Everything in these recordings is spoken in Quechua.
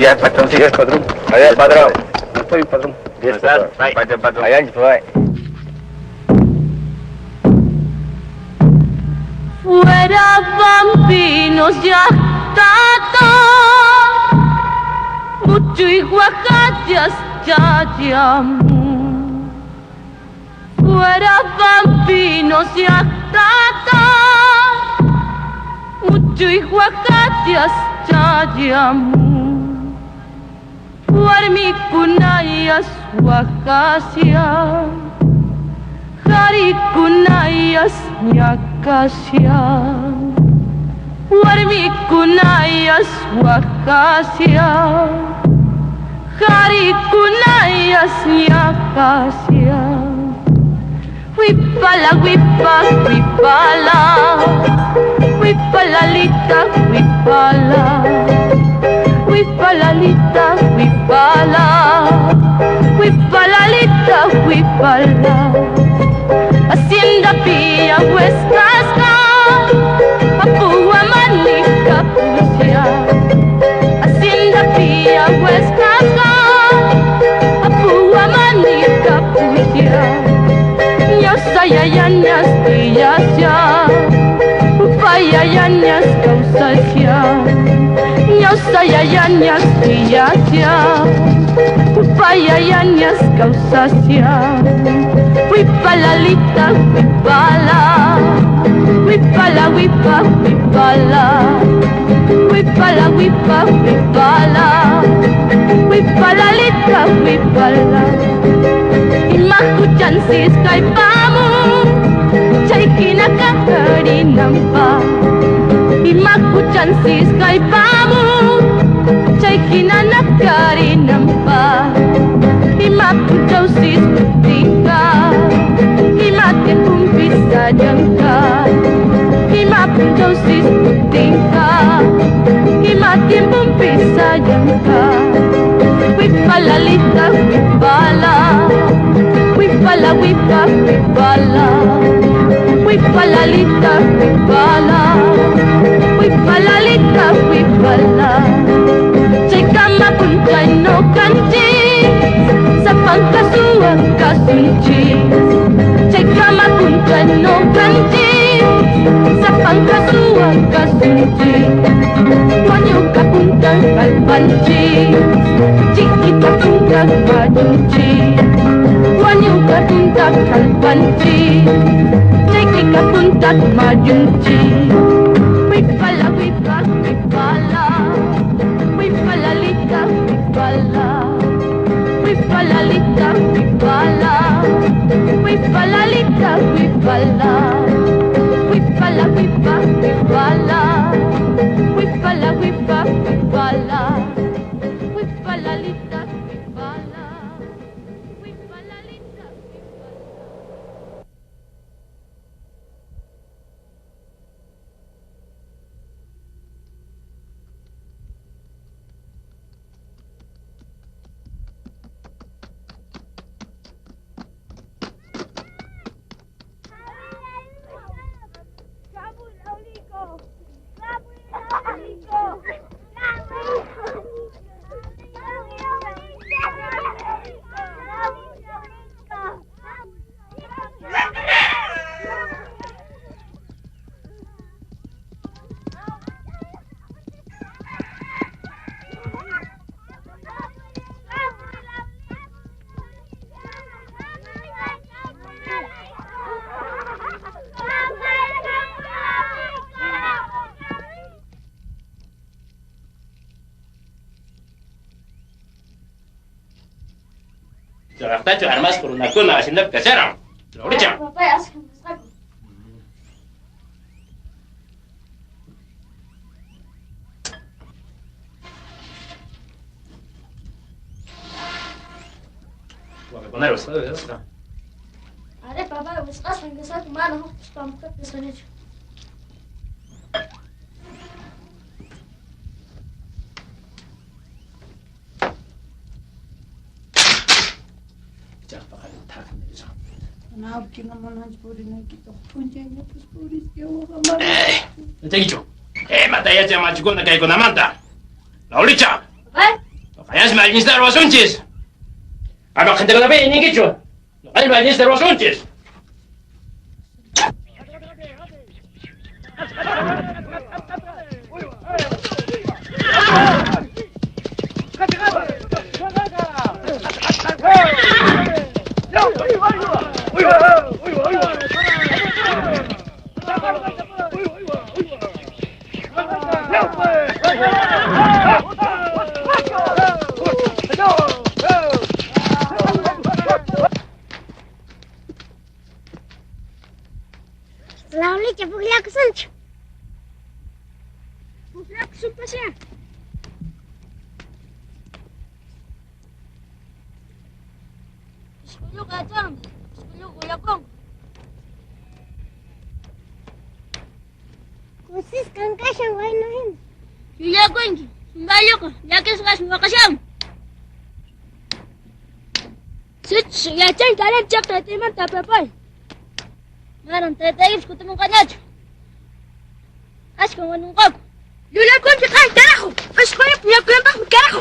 Ya, patrón, sí, es patrón. Allá, patrón. No estoy, patrón. Bien, patrón. Patrón. Allá, papá. Fuera bambinos ya tata, mucho y guacateas ya llamu. Fuera bambinos ya tata, mucho y guacateas ya llamu. Warmikunayas guacasia, jarikunayas ñacasia. Warmikunayas guacasia, jarikunayas ñacasia. Huipala, huipa, huipala, huipalalita, huipala, huipalalita, huipala, huipalalita, huipala. Hacienda pía huescasca, papúa manica pusia. Hacienda pía huescasca, papúa manica pusia. Ñausayayanyas tiyasya, upayayanyas causasya. Ñausayayanyas tiyasya, upayayanyas causasya. Huipalalita, huipala, huipala, huipa, huipala, huipala, huipa, huipala, huipalalita, huipala. Imakuchansis kaypamu, chay kinakakarinampa. Imakuchansis kaypamu, chay kinanakarinampa. Imakuchausis kutinka, imatimpumpisa yanka. Imakuchausis kutinka, imatimpumpisa yanka. Huipalalita, huipala, huipala, huipa, huipala, huipalalita, huipala, huipalalita, huipala. Chaykama punchay no kanchis, sapankasuwa kasunchis. Chaykama punchay no kanchis, sapankasuwa kasunchis. Wañuka punta kalpanchis, chiquita punta mayunchis. Wañuka punta kalpanchis, chiquita punta mayunchis. Huipala, huipa, huipala, huipalalita, huipala, huipalalita, huipala, huipalalita, huipala, huipala, huipa, huipala, huipala, huipa, huipala, huipalalita, huipala, huipalalita, huipala. Llaqtachu armasqa runakuna haciendapi kasharan. Lauricha. Papá, asqaku. Wakakunaros, asqa. Are papá, wisqasqan kashaku mana huk pampata kasqañachu. Chakichu. Mata yachan machukuna kaykunamanta. Laulicha. Papá. Mayasmi allinsta ruwasunchis. Ama qhintakunapi iñinkichu. Noqalmi allinsta ruwasunchis. Laulicha pukllakusunchu. Pukllakusunpasya. Pisqulluqa achan, pisqulluqa willakun. Kusisqan kashan waynu hina. Llullakunki, sumballuqa llakisqas waqashan. Sichus yachanki allinta chayqa taytaymanta tapapay. Manan taytaykipas kutimunqañachu. Ashkan wañunqaku. Llullakunki qan, carajo! Pisqullupa pullakunanpaqmi, carajo!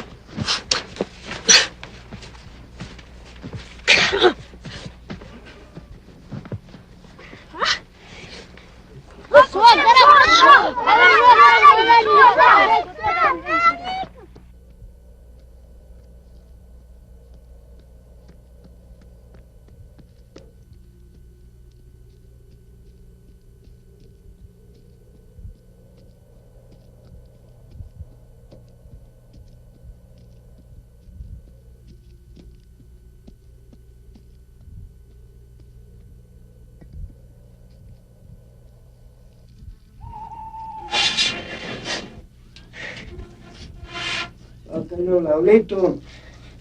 Laulito,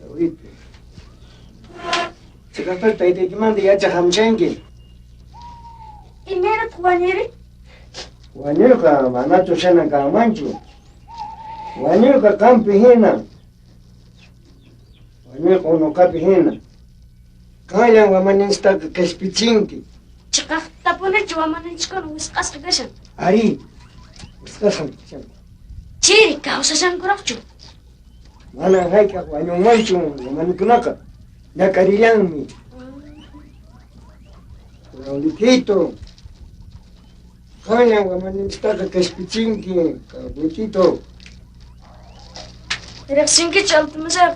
Laulito. Chiqaqtachu taytaykimanta yachaq hamushanki? Imaynataq wañuyri? Wañuyqa manachu shana kanmanchu. Wañuyqa qampi hina. Wañuyqa unuqapi hina. Qanllan wamaninchiktaqa qhispichinki. Chiqaqtapunichu wamaninchikkuna wisq'asqa kashan? Arí, wisq'asqam kashan. Chiri kawsashankuraqchu? Manan hayk'aq wañunmanchu wamanikunaqa. Ñak'arillanmi. Raulitito, qanllan wamaninchiktaqa qhispichinki, Raulitito. Riqsinkichu altumasayuq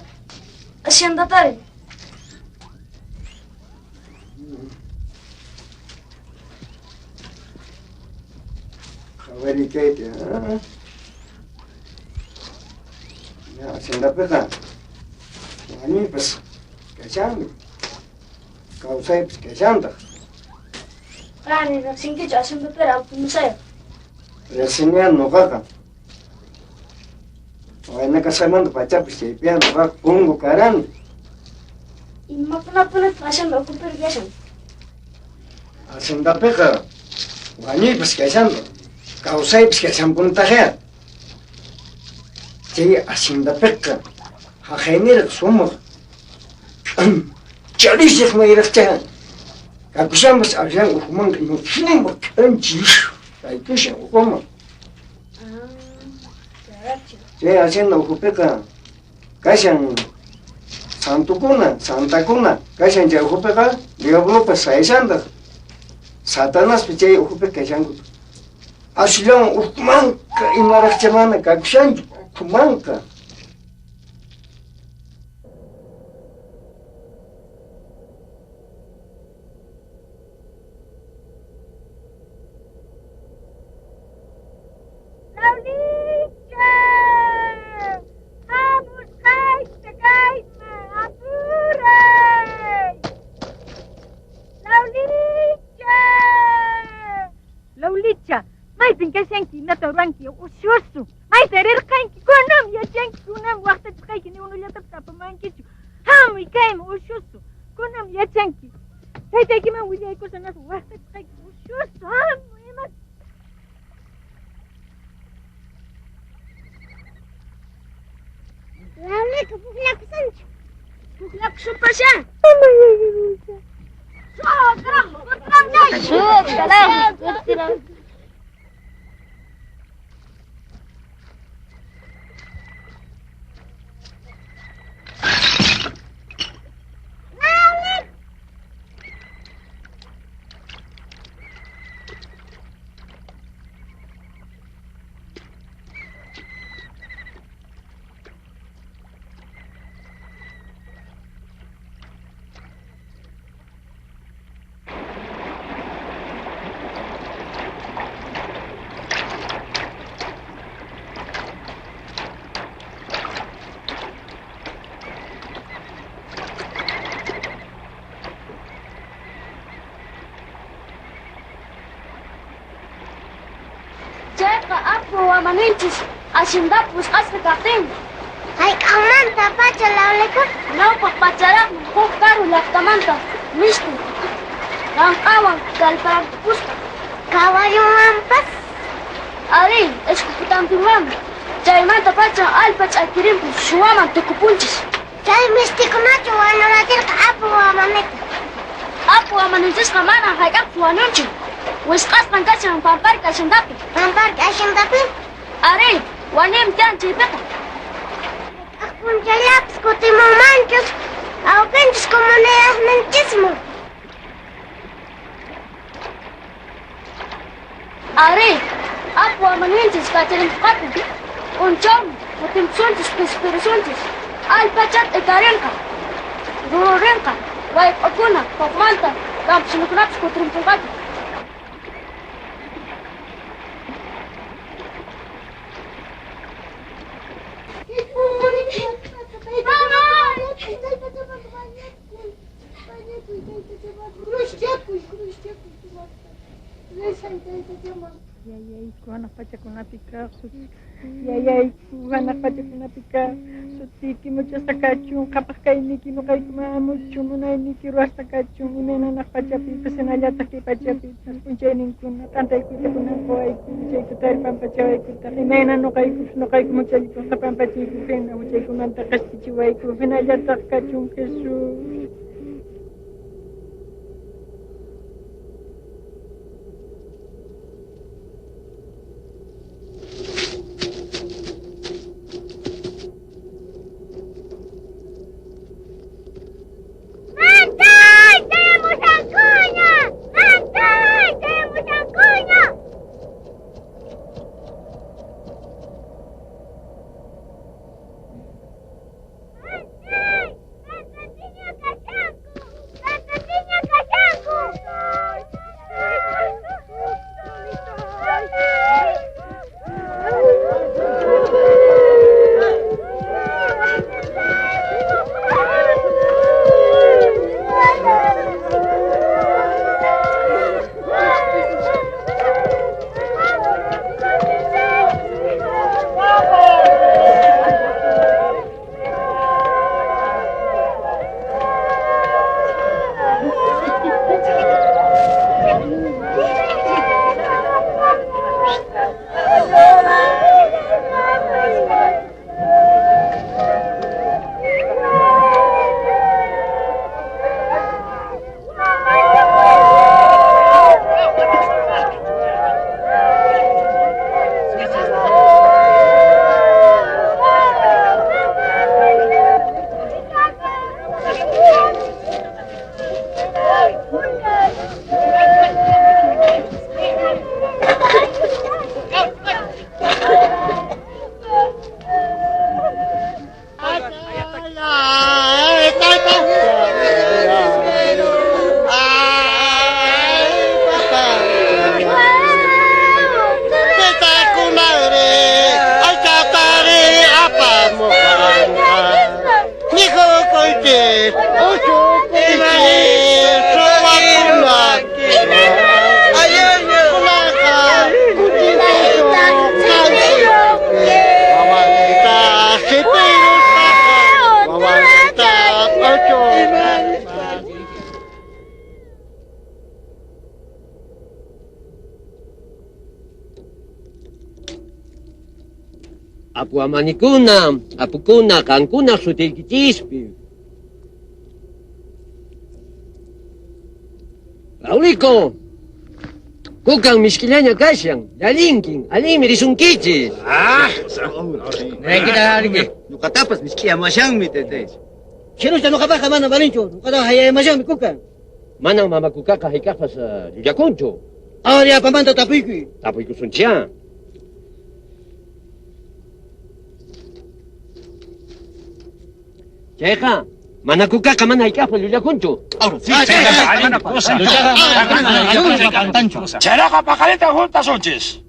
haciendatari? Qhawari kayta, ha? Ya, haciendapiqa wañuypas kashanmi, kawsaypas kashantaq. Qani riqsinkichu haciendatari altumasayuq? Riqsiniya nuqaqa. Wayna kasqaymanta pachapas chaypiya nuqaqa punku karani. Imakunapunataq hacienda ukhupiri kashan? Haciendapiqa wañuypas kashantaq, kawsaypas kashanpunitaqya. Chay haciendapiqa haqayniraq sumaq charisiq mayraqcha kakushanpas ashan ukhumanqa imapunaq k'anchish kaykushan ukhuman. Chay hacienda ukhupiqa kashan santukuna, santakuna kashan chay ukhupiqa diablopas sayashantaq, Satanaspas chay ukhupiqa kashankutaq. Asllawan ukhumanqa imaraqcha mana kakushanchu ukhumanqa. Laulicha! Hamusqayta kayman, apuray! Laulicha! Laulicha, maypin kashanki imata ruwanki ususu. Mayta rirqanki, kunam yachanki, kunam waqtachisqayki ni unullatapis apamankichu. Hamuy kayman ususu, kunam yachanki. Taytaykiman willaykusanaspa waqtachisqayki ususu, hamuy ima. Laulika pukllakusunchu. Pukllakusunpasya. Carajo, Amaninchis haciendapi wisq'asqa kaqtin. Hayk'aqmanta pacha Lawliku? Ñawpaq pacharaqmi huk karu llaqtamanta misti qanqawan kallparapusqa. Kawalluwanpas? Arí, escuputantinwanmi. Chaymanta pacha allpa ch'akirinpi suwaman tukupunchis. Chay mistikunachu wañurachirqa Apu Wamanita? Apu Wamaninchisqa manan hayk'aqpas wañunchu. Wisq'asqan kashan Pamparka haciendapi. Pamparka haciendapi? Arí, wañuymi tiyan chaypiqa. Hayk'aq p'unchayllapis kutimunmanchus awkinchis comunidadninchisman. Arí, Apu Wamaninchis kacharimpuqapin. P'unchawmi kutimpusunchis qispirisunchis. Allpacha t'ikarinqa, rururinqa, wayq'ukuna hukmanta campesinukunapis kutirimpunqaku. Yayayku hanaq pachakunapi kaq yayayku hanaq pachakunapi kaq sutiyki muchasqa kachun qhapaq kayniyki nuqaykuman hamuchun munayniyki ruwasqa kachun imayna hanaq pachapipas hinallataq kay pachapipas p'unchayninkuna t'antaykuta kunan quwayku huchaykutari pampachawaykutaq imayna nuqaykupas nuqayku huchallikusqa pampachayku hina huchaykumanta qispichiwayku hinallataq kachun Jesús. Mantay! Chayamushankuña! Mantay! Chayamushankuña! Mantay! Pantapiña kashanku! Pantapiña kashanku! Apu amanikuna, apukuna, qankuna sutiykichispi. Raulico, kukan misk'illaña kashan, llallinkin, allinmi risunkichis. Ah, Ñuqatapas misk'iyamashanmi, taytay. Chirucha nuqapaqqa mana valinchu, nuqataqa hayayamashanmi kukan. Manan mama kukaqa hayk'aqpas llullakunchu. Ari apamanta tapuykuy. Tapuykusunchá. Chayqa, mana kukaqa mana hayk'aqpas llullakunchu. Chaynaqa paqarinta juntasunchis.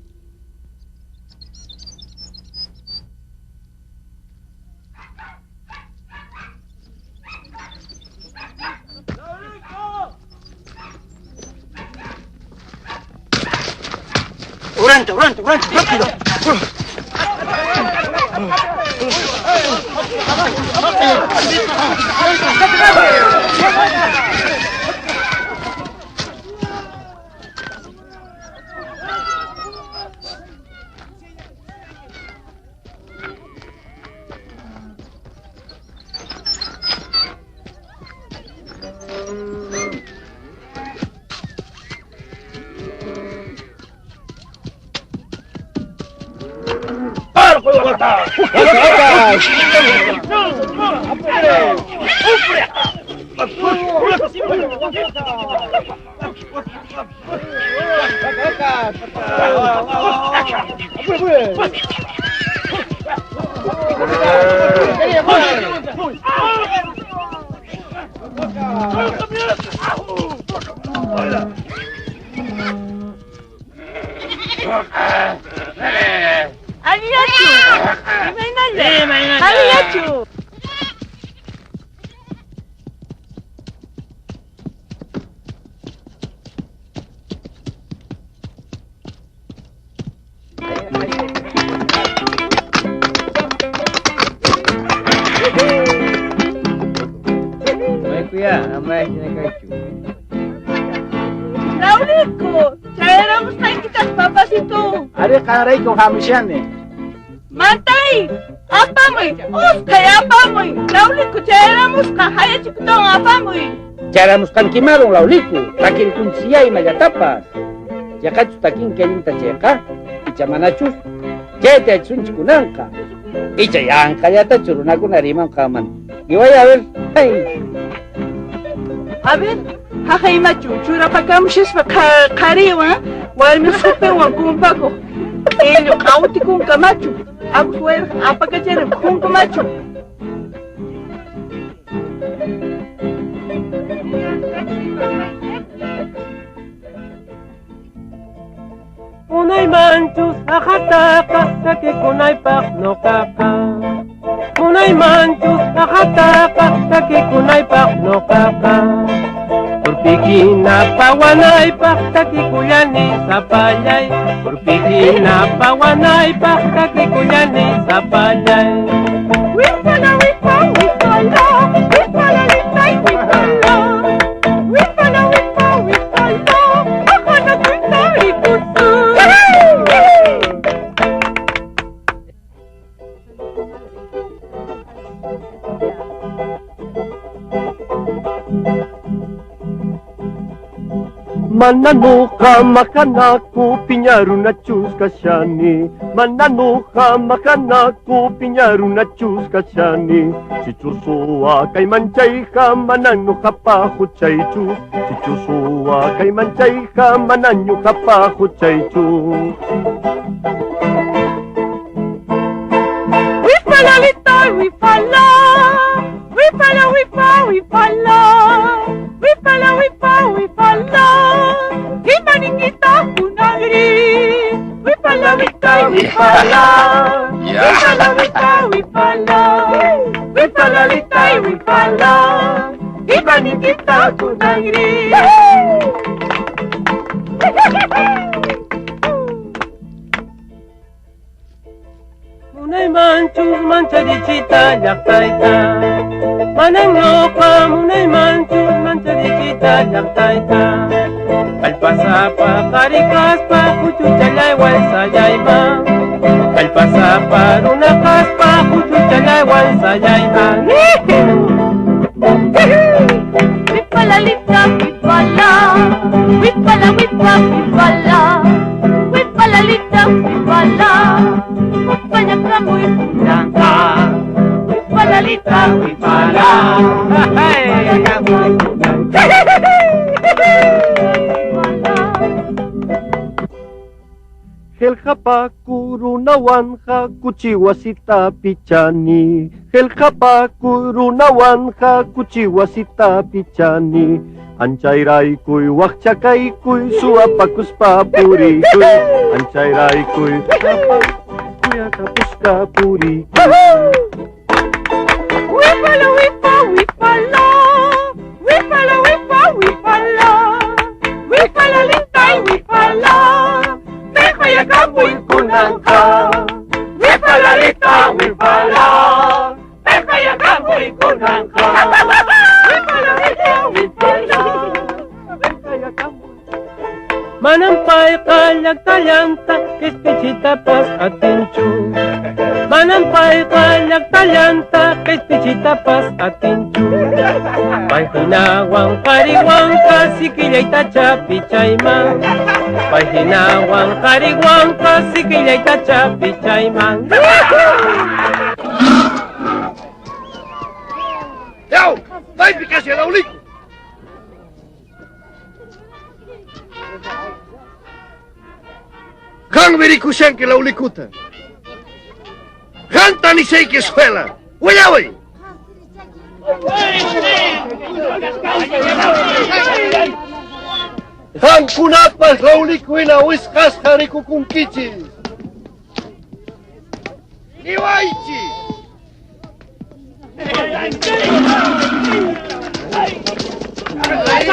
Uranta, uranta, uranta, rápido. Allillachu. Raulico, chayaramusqaykitaq papasito. Ari qanrayku hamushani. Mantay, apamuy, usqhay apamuy. Raulico, chayaramusqa hayachikutawan apamuy. Chayaramusqankimaron Laulico, takinkunchiyá imallatapas. Yaqachu takinki allinta chayqa, icha manachus, chayta yachasunchik kunanqa. Icha yanqallatachu runakuna rimanqaman. Iway a ver, ay. A ver, haqay imachu, churapakamushaspa qhariwan, warmi supiwan kumpakuq. Ello q'awtikunka machu, Agus wayraq apakacharin khunka machu. Munaymanchus aqhataqa takikunaypaq nuqaqa. Munaymanchus aqhataqa takikunaypaq nuqaqa. Urpikina pawanaypaq takikullani sapallay. Urpikina pawanaypaq takikullani sapallay. Wipala, wipa, wipala, wipala, litay, wipala. Wipala, wipa, wipala, aqhanakuyta rikusun. Mananuqa maqanaku piñarunachus kashani. Mananuqa maqanaku piñarunachus kashani. Sichusuwa kayman chayqa manan ñuqapaq huchaychu. Sichusuwa kayman chayqa manan ñuqapaq huchaychu. Wipala litay, wipala. Wipala, wipa, wipala. Wipala, wipa, wipala. Imaninguita kunagri. Wipala, witay, wipala. Wipala, wita, wipala. Wipala, litay, wipala. Imaninguita kunagri. Munaymanchus mancharichita llaqtayta. Manan ñuqa munaymanchus mancharichita llaqtayta. Kallpasapa qhari kaspa huchuchallaywan sayayman. Kallpasapa runa kaspa huchuchallaywan sayayman. Wipala lita, wipala. Wipala, wipa, wipala. Wipala lita, wipala. Upallakamuy kunanqa. Wipala lita, wipala. Upallakamuy kunanqa. Qillqapaku runawanqa kuchi wasita pichani. Qillqapaku runawanqa kuchi wasita pichani. Anchayraykuy waqchakaykuy suwapakuspa purikuy. Anchayraykuy kuyatapuska purikuy. Wipala, wipa, wipala. Wipala, wipa, wipala. Wipala, litay, wipala. Pejayakamuy kunanqa. Wipala. Wipalalita, wipala. Perkayakamuy kunanqa. Wipalalita, wipala. Manam payqa llaqtallanta qispichitapas atinchu. Manam payqa llaqtallanta qispichitapas atinchu. Payhinawan qhariwanqa sikillaytacha pichayman. Payhinawan qhariwanqa sikillaytacha pichayman. Yaw, maypi kashan Lauliku. Qanmi rikushanki Laulikuta. Qanta nishayki escuela. Willaway. Qankunapas Lauliku hina wisqasqa rikukunkichis. Niwaychis.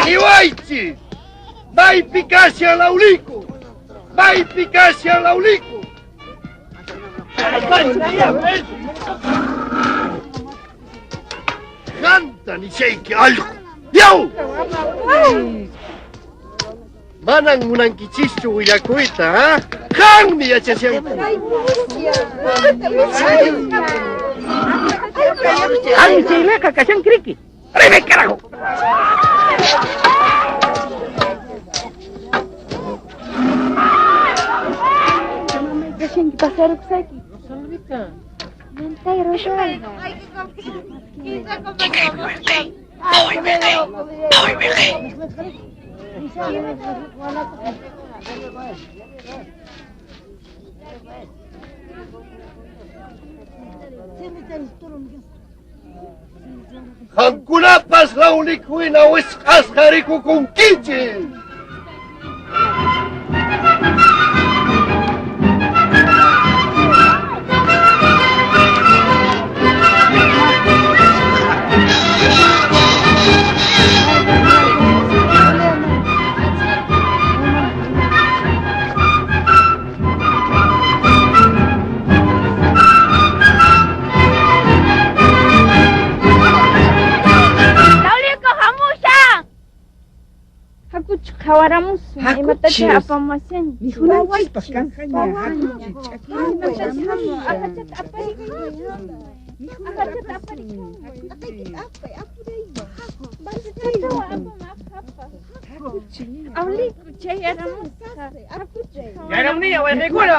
Niwaychis. Maypi kashan Lauliku. Maypi kashan Lauliku. Qanta nishayki allqu. Yaw! Manan munankichischu willakuyta, ha? Qanmi yachashanki. Qanmi chaylaqa kashanki riki. ¡Rime, carajo! Kashanki pasarukusayki. Salvita. Mantay Rosalba. Qankunapas Lauliku hina wisq'asqa rikukunkichis. Lauliku hamushan. Hakuchi qhawaramusun. Imatachá apamuwashanki. Mikhunanchispaq kanqaña hakuchi Aqhachata aparikamuy. Aqhachata aparikamuy. Auliku chayaramusqa. Hakuchi. Yaramuniña wayqiykuna.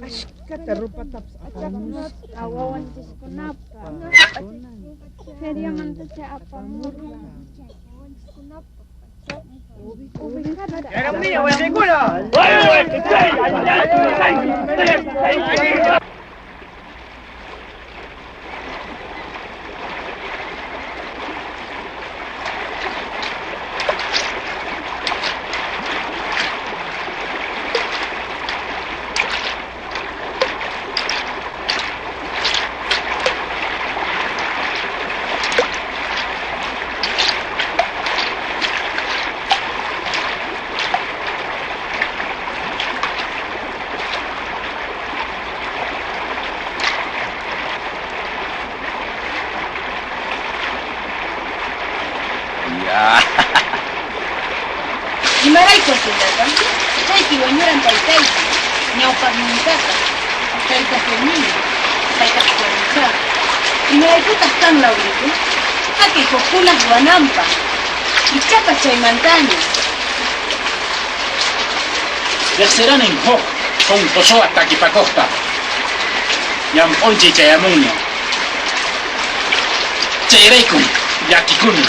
Ashkata rupatapas apamusqa. Wawanchiskunapaq. Feriamantacha apamurqa. Yaramuniña wayqiykuna. Imarayku asintaqa, chaypi wañuran taytayki, ñawpaqnintata, tayta Fermina, tayta Juancha. Imaraykutaq kan Lauliku? Haqi hukkunaq ruwananpaq, ichapas chaymantaña. Riqsiranin huk sunqusuwa takipakuqta. Ñam p'unchay chayamunña. Chayraykun llakikuni.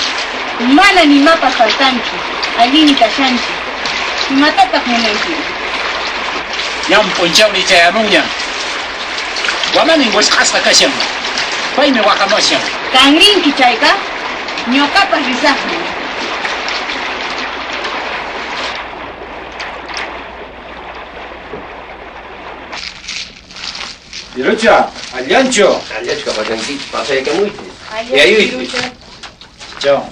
Mana nimapas faltanchu, allinmi kashanki. Imatataq munanki? Ñam p'unchawni chayamunña. Wamanin wisq'asqa kashan. Paymi waqamushan. Kan rinki chayqa, ñuqapas risaqmi. Pirucha, allanchu. Allanchu kapashankichis, pasaykamuychis. Allanchu, Yayuychis. Pirucha. Ichawan.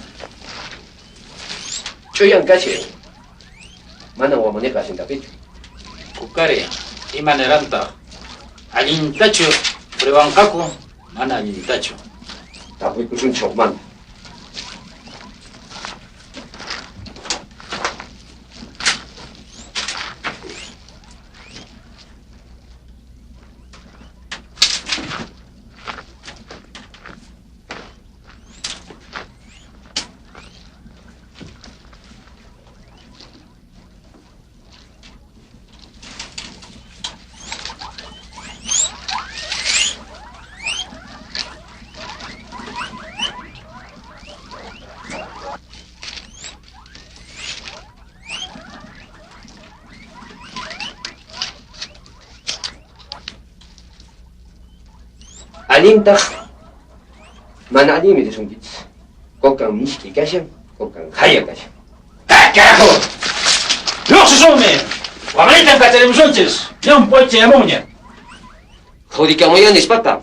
Ch'uyan kashan. Manan wamaniqa haciendapichu. Kukari, ima nirantaq? Allintachu pruebanqaku, mana allintachu. Tapuykusunchis hukmanta. Allintaq mana allinmi risunkichis. Kukan misk'i kashan, kukan haya kashan. ¡Carajo! ¡Lluqsisunmi! Wamanitan kacharimusunchis! Ñan p'unchayamunña. Jodikamuyan nispaqa.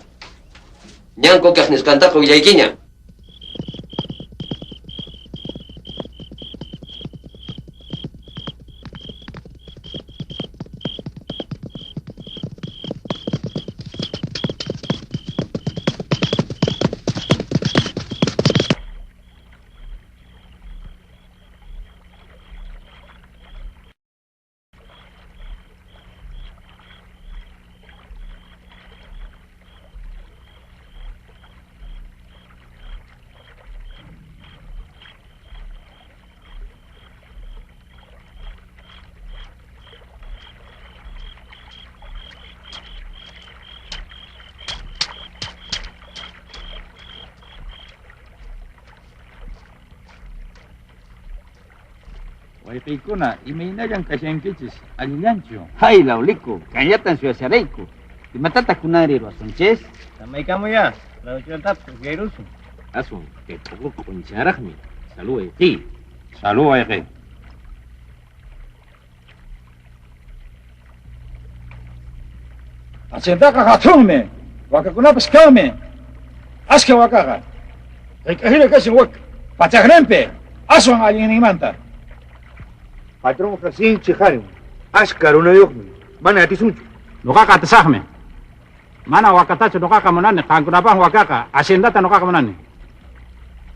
Ñan kukaq nisqantaqa willaykiña. Wayqiykuna, imaynallan kashankichis, allillanchu. Hay, Lauliku, kallatan suyasharayku. Imatataq kunanri ruwasunchis? Samaykamuya, lawchillatapis ukyayrusun. Aswan, kay t'uquqa q'uncharaqmi. Salud, wayqiy. Salud, wayqiy. Haciendaqa hatunmi, wakakunapas kanmi. Askha wakaqa. Hayk'aqhina kashan waka. Pachaqninpi, aswan allinninmanta. Patronqa sinchi harim, askha runayuqmi, mana atisunchu. Nuqaqa atisaqmi. Mana wakatachu nuqaqa munani, qankunapaq wakaqa, haciendata nuqaqa munani.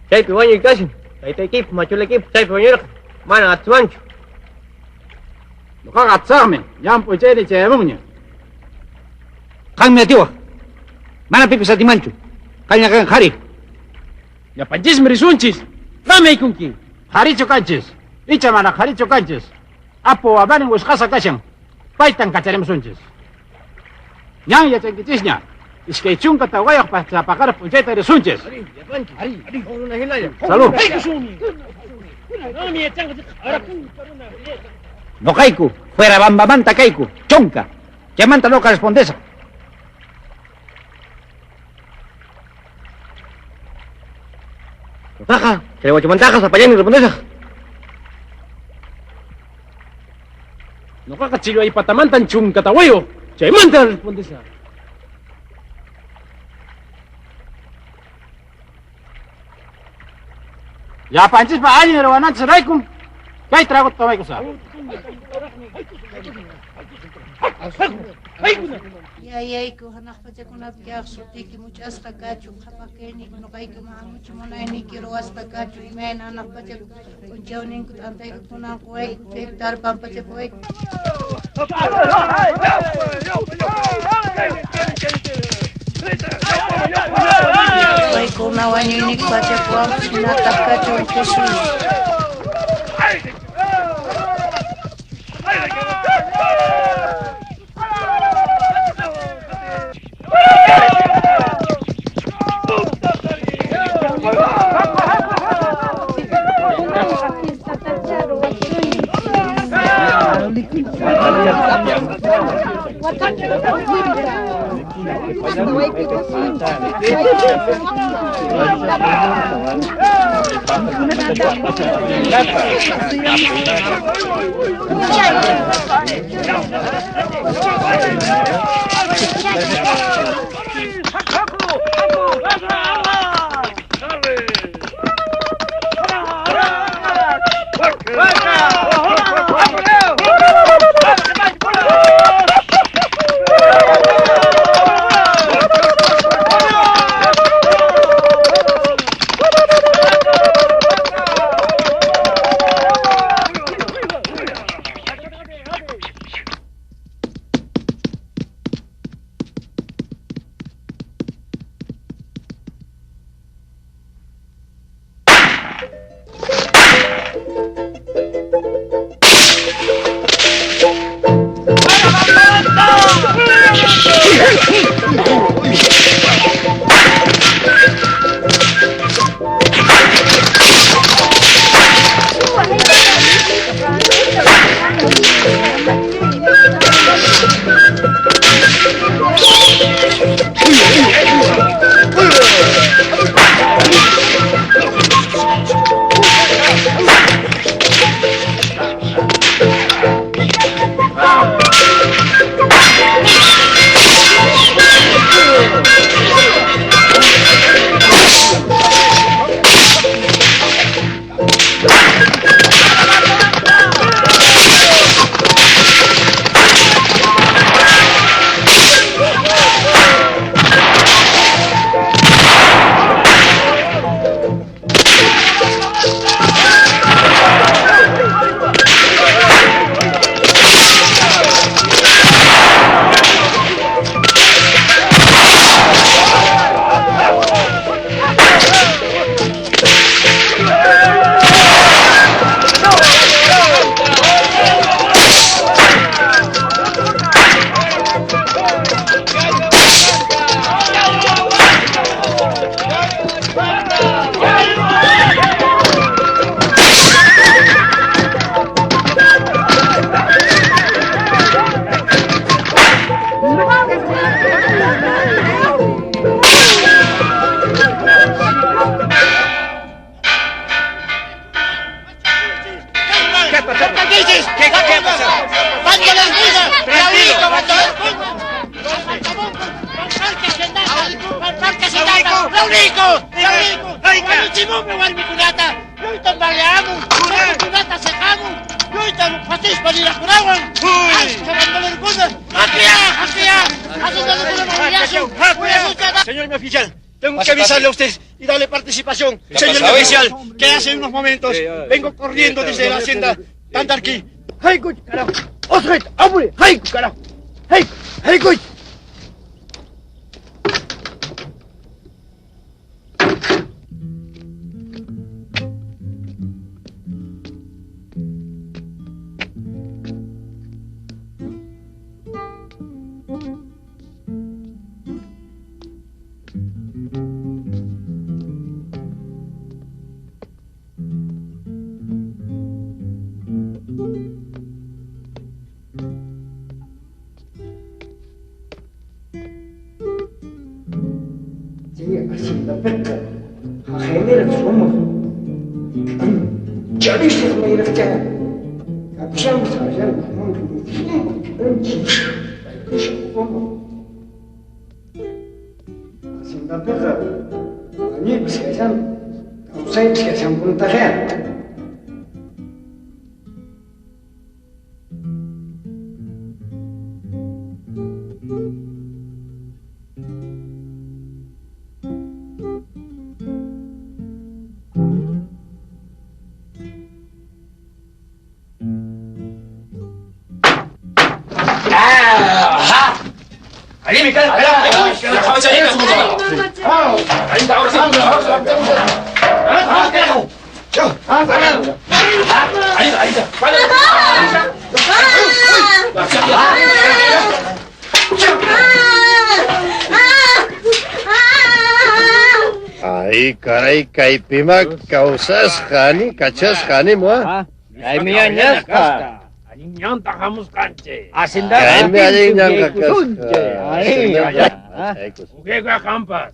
Chaypi wañuy kashan, taytaykipas machulaykipas chaypi wañurqa, mana atisunchu. Nuqaqa atisaqmi, ñan p'unchayri chayamunña. Qanmi atiwaq, mana pipis atimanchu, qanlla qan qhari. Llapanchismi risunchis, qanmi aykunki. Qharichu kanchis. Icha mana qharichu kanchis. Apu wamanin wisq'asqa kashan. Paytan kacharimusunchis. Ñan yachankichisña. 24 pachapaqara p'unchayta risunchis. Salud. Noqayku, fuera bambamanta kayku, chonka. Chaymanta noqa respondesaq. Noqaqa, chaywachamantaqa sapallaymi respondesaq. Noqaqa chillwaypatamantan chunkatawayuq, chaymanta respondesaq. Llapanchispa allin ruwananchis raykum, kay traguta tomaykusaq. Yayayku hanaq pachakunapi kaq sutiyki much'asqa kachun, qhapaq kayniyki nuqaykuman hamuchun, munayniyki ruwasqa kachun, imayna hanaq pacha p'unchawninku t'antayku kunan quwayku, chaypi tarpampachapuwayku. Paykuna wañuyniyki pachapuwanku, hinataq kachun Jesús. Señor mi oficial, tengo que avisarle a usted y darle participación. Señor mi oficial, que hace unos momentos vengo corriendo desde la hacienda Tantarquí. ¡Haykuch, carajo! ¡Osret, hambre! ¡Hayku, carajo! ¡Hayku, haykuch! Chay haciendapiqa haqayniraq sumaq k'ancharishaq mayraqchá kakushanpas allanku manka sumaq k'anchi paykushan umaq haciendapiqa wañuypas kashan kawsaypas kashanpunitaqya. Ay, caray, kaypima kawsasqani, kachasqani mua. Kaymi añasqa. Allinñanta hamusqanchik. Kaymi allinñanqa kasqa. Uqayqa qampas.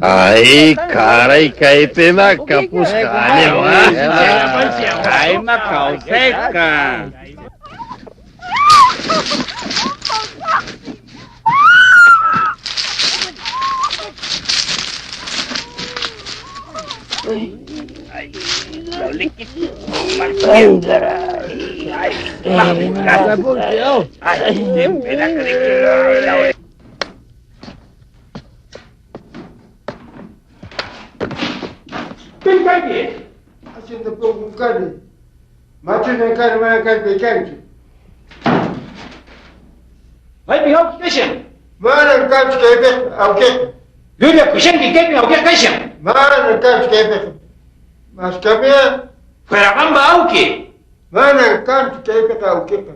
Ay, caray, kaypima kapusqani mua. Kayma kawsayqa. Pin kaypi? Hacienda punku kani. Machuna kani mana kaypi kanchu. Maypi awki kashan? Manan kanchu kaypiqa awkiqa. Llullakushanki kaypi awkiqa kashan? Manan kanchu kaypiqa. Maskapia. Fueraqamba awki. Manan kanchu kaypiqa awkiqa.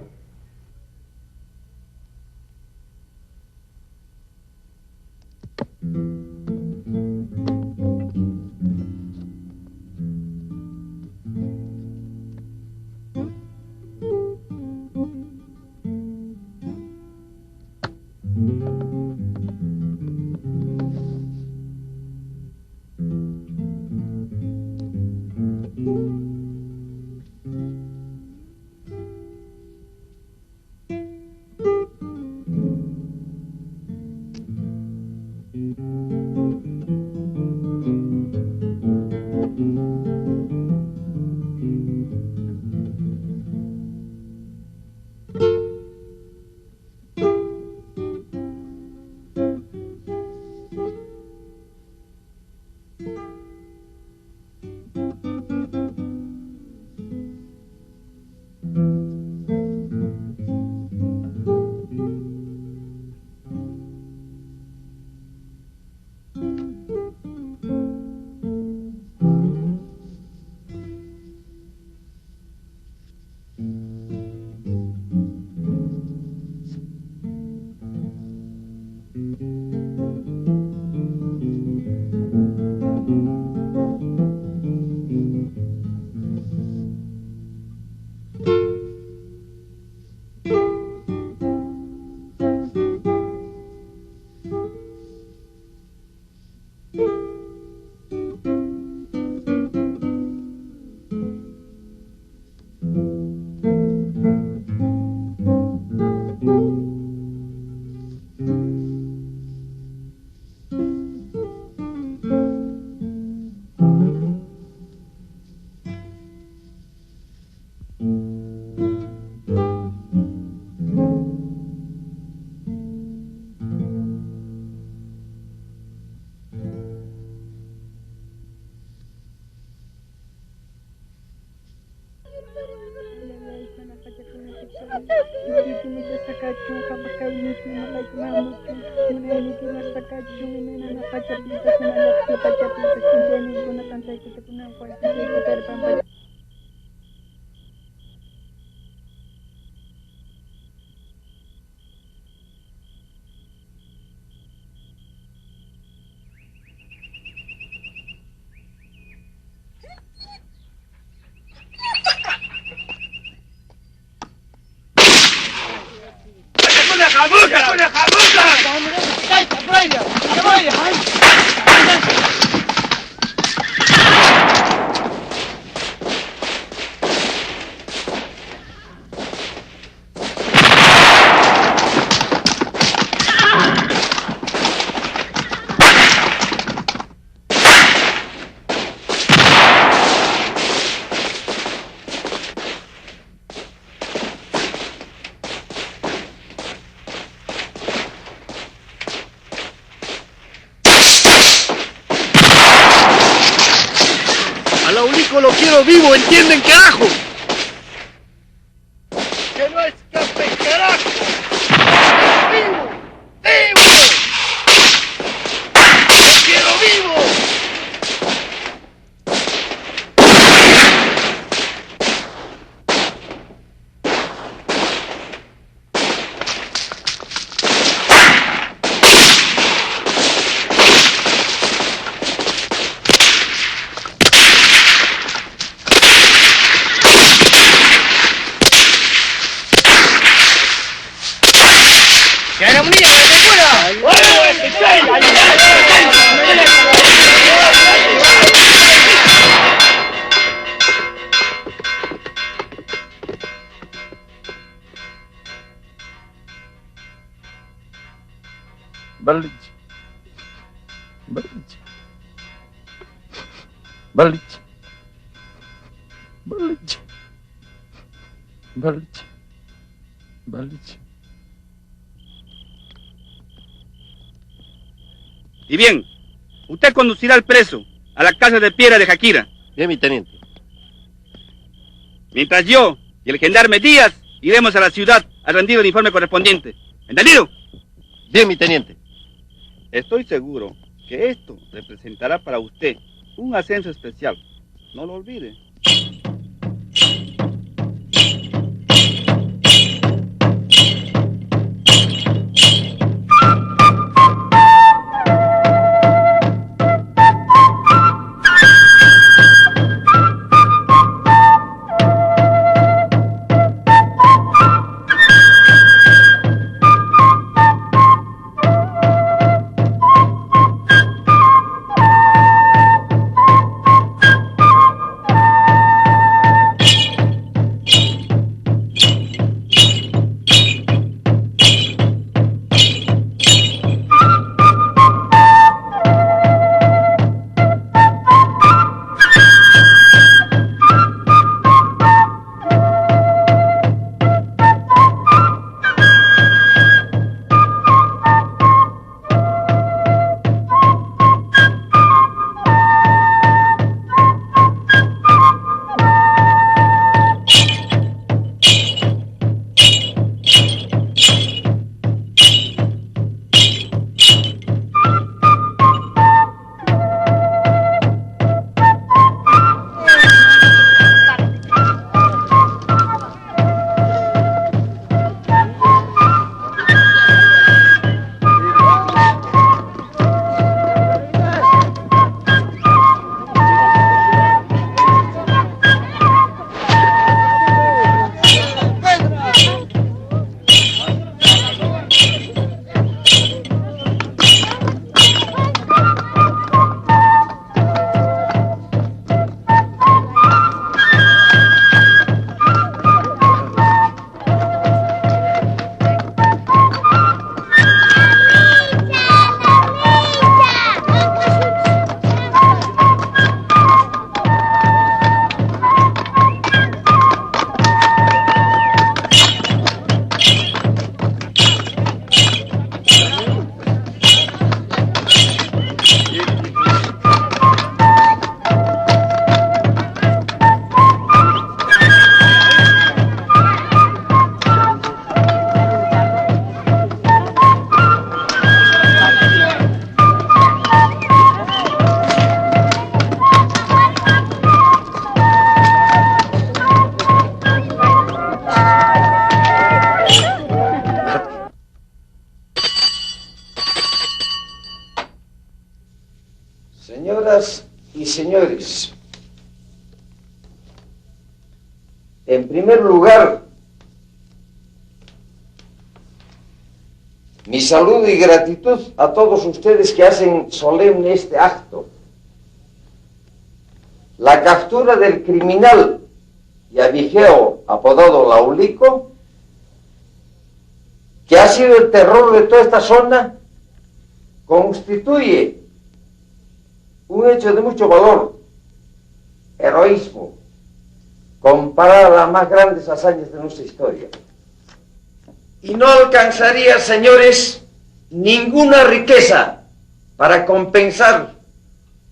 Lo quiero vivo, ¿entienden, carajo? ¡Que no escape, carajo! ¡Vivo! ¡Vivo! ¡Lo quiero vivo! Y bien, usted conducirá al preso a la casa de piedra de Jaquira. Bien, mi teniente. Mientras yo y el gendarme Díaz iremos a la ciudad a rendir el informe correspondiente. ¿Entendido? Bien, mi teniente. Estoy seguro que esto representará para usted un ascenso especial. No lo olvide. Señores, en primer lugar, mi saludo y gratitud a todos ustedes que hacen solemne este acto. La captura del criminal y abigeo apodado Laulico, que ha sido el terror de toda esta zona, constituye un hecho de mucho valor, heroísmo, comparado a las más grandes hazañas de nuestra historia. Y no alcanzaría, señores, ninguna riqueza para compensar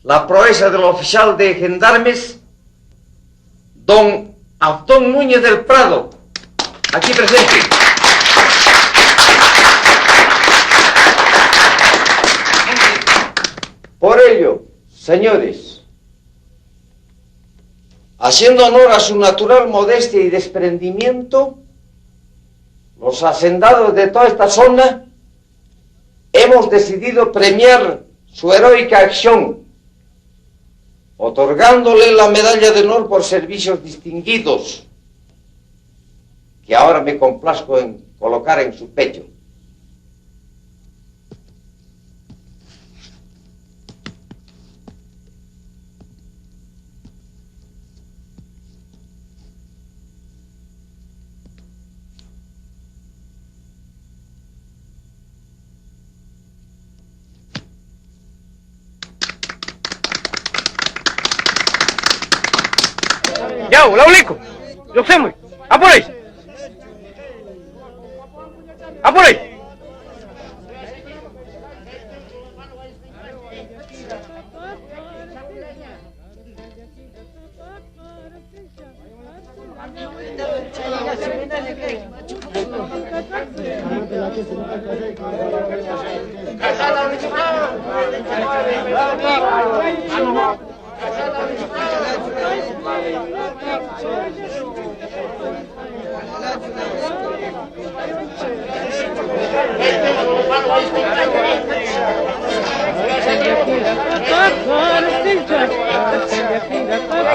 la proeza del oficial de gendarmes, don Abdón Núñez del Prado, aquí presente. Por ello, señores, haciendo honor a su natural modestia y desprendimiento, los hacendados de toda esta zona hemos decidido premiar su heroica acción, otorgándole la medalla de honor por servicios distinguidos, que ahora me complazco en colocar en su pecho. Yaw, Laulico, lluqsimuy, apuray. Apuray.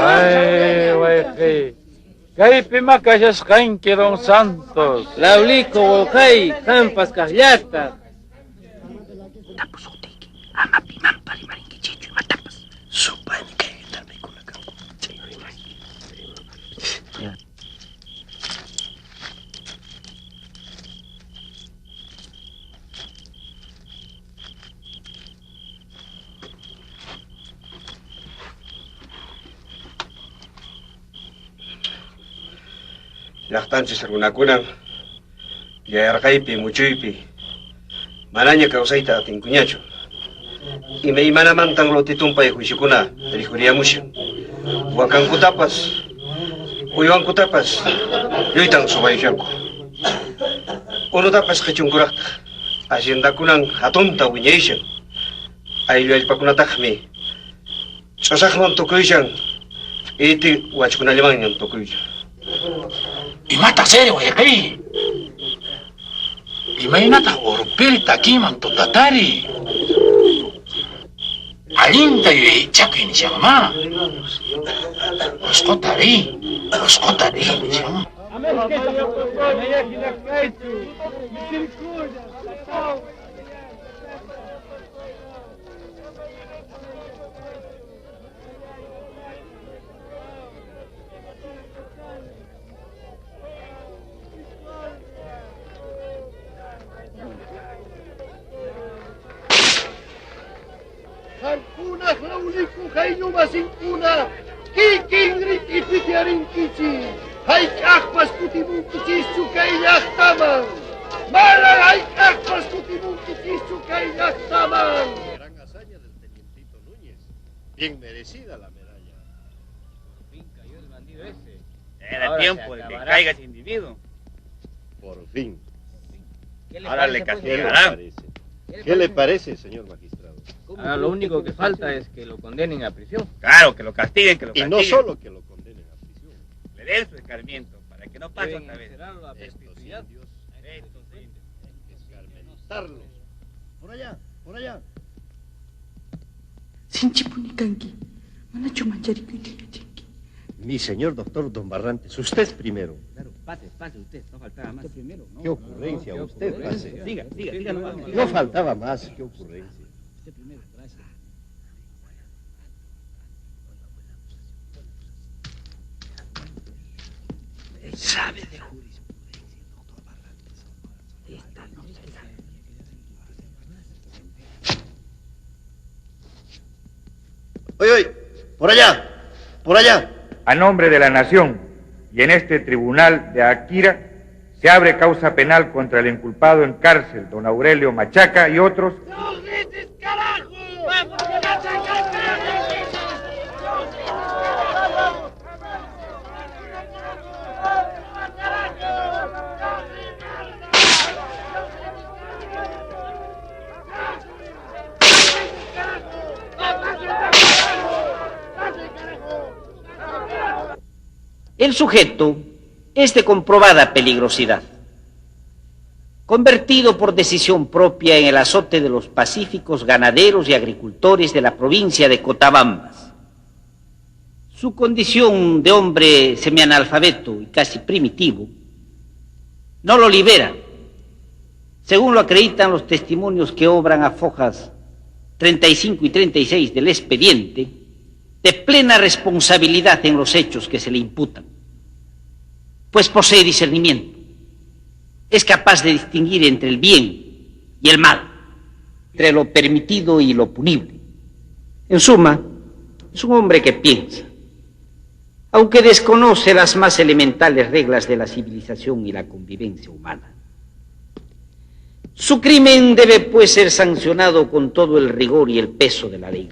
Ay, wayqi. Kaypi makashasqanki don Santos. Laulico, wawqay, qampas kaqllataq. Tapusutiki, ama pimanpa rimarinkichikchu imatapas. Supaymi kay gendarmekuna kanku. Llaqtanchis runakunan yarqaypi muchuypi manaña kawsayta atinkuñachu. Imaymanamantan lotitumpay juiciokuna rikhuriyamushan. Wakankutapas, uywankutapas lluytan subayushanku. Unutapas qichunkuraqtaq haciendakunan hatunta wiñayshan. Ayllu allpakunataqmi ch'usaqman tukuyushan, iti wachkunallamanñam tukuyushan. Imataq chayri wayqiy? Imaynataq urpiri takiman tutatari? Allinta yuyaychakuy nishanmá. Usquta riy, usquta riy nishanmá. Qamkunaq Laulico hayñumasinkuna kikin rit'ipi hayk'aqpas kutimunkichischu kay llaqtaman. Mana hayk'aqpas kutimunkichischu kay llaqtaman. Gran hazaña del tenientito Núñez. Bien merecida la medalla. Por fin cayó el bandido ese. Era Ahora tiempo se de que acabará. caiga ese individuo. Por fin. ¿Qué le Ahora le parece, pues, castigarán. ¿Qué le parece, señor magistrado? Ahora lo único que falta es que lo condenen a prisión. Claro, que lo castiguen, que lo Y castiguen. no solo que lo condenen a prisión. Le den su escarmiento para que no pase Deben otra vez. encerrarlo a Estos perpetuidad. indios Estos indios. hay que escarmentarlos. Por allá, por allá. Sinchipuni kanki. Manachu mancharikuyta yachanki? Mi señor doctor Don Barrantes, usted primero. Claro, pase, pase usted, no faltaba más. Usted primero, ¿no? Qué ocurrencia, No, usted ocurrencia. pase. Siga, siga, siga nomás. No faltaba más, qué ocurrencia. Usted primero, gracias. Sabe de jurisprudencia, doctor Barrantes. Esta no se sabe. Oye, oye, por allá, por allá. A nombre de la nación y en este tribunal de Akira se abre causa penal contra el inculpado en cárcel, don Aurelio Machaca y otros, ¡No grites, carajo! El sujeto es de comprobada peligrosidad, convertido por decisión propia en el azote de los pacíficos ganaderos y agricultores de la provincia de Cotabambas. Su condición de hombre semianalfabeto y casi primitivo no lo libera, según lo acreditan los testimonios que obran a fojas 35 y 36 del expediente, de plena responsabilidad en los hechos que se le imputan, pues posee discernimiento, es capaz de distinguir entre el bien y el mal, entre lo permitido y lo punible. En suma, es un hombre que piensa, aunque desconoce las más elementales reglas de la civilización y la convivencia humana. Su crimen debe, pues, ser sancionado con todo el rigor y el peso de la ley,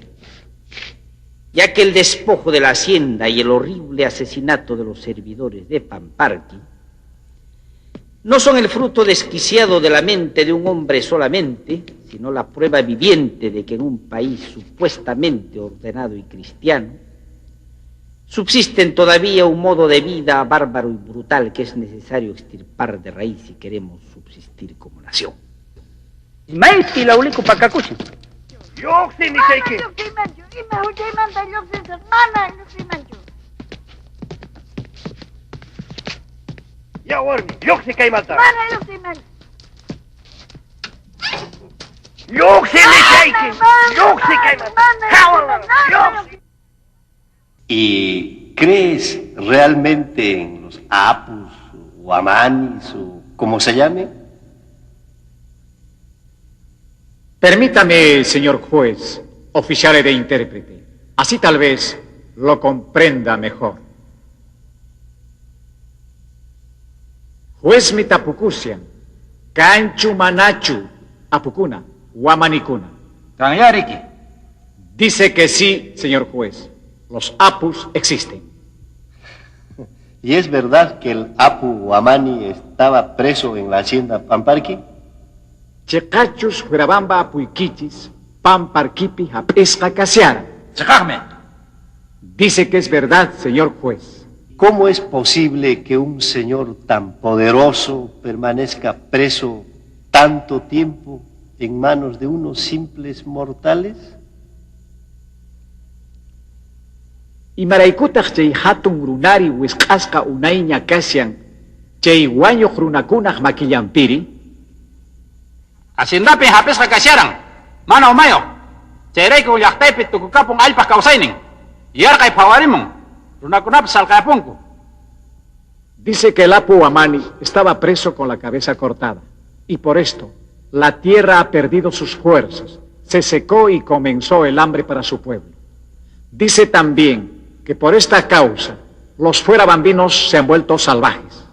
ya que el despojo de la hacienda y el horrible asesinato de los servidores de Pamparqui no son el fruto desquiciado de la mente de un hombre solamente, sino la prueba viviente de que en un país supuestamente ordenado y cristiano subsisten todavía un modo de vida bárbaro y brutal que es necesario extirpar de raíz si queremos subsistir como nación. Maypi lawliku pakakushan. ¡Lluqsi, Mana lluqsiymanchu, ima huchaymanta lluqsisaq, mana lluqsiymanchu. Ya, warmi, lluqsi kaymanta. Mana lluqsiymanchu. ¡Lluqsi, nishayki! ¡Lluqsi kaymanta! Mana ¡Lluqsi! ¿Y crees realmente en los apus o amanis o como se llame? Permítame, señor juez, oficial de intérprete. Así tal vez lo comprenda mejor. Juez mitapukusian, kanchu manachu, apukuna, huamanicuna. Tanyariki. Dice que sí, señor juez. Los apus existen. ¿Y es verdad que el apu Huamani estaba preso en la hacienda Pamparqui? Chiqachus Fuerabamba apuykichis, Pamparquipi hap'isqa kasiara. Chiqaqmi. Dice que es verdad, señor juez. ¿Cómo es posible que un señor tan poderoso permanezca preso tanto tiempo en manos de unos simples mortales? Imaraykutaq chay hatun runari wisq'asqa unayña kashan chay wañuq runakunaq makillanpiri? Haciendapi hap'isqa kasharan, mana umayuq. Chayrayku llaqtaypi tukukapun allpaq kawsaynin. Yarqay phawarimun, runakunapas salqayapunku. Dice que el Apu Huamani estaba preso con la cabeza cortada y por esto la tierra ha perdido sus fuerzas, se secó y comenzó el hambre para su pueblo. Dice también que por esta causa los fuerabambinos se han vuelto salvajes.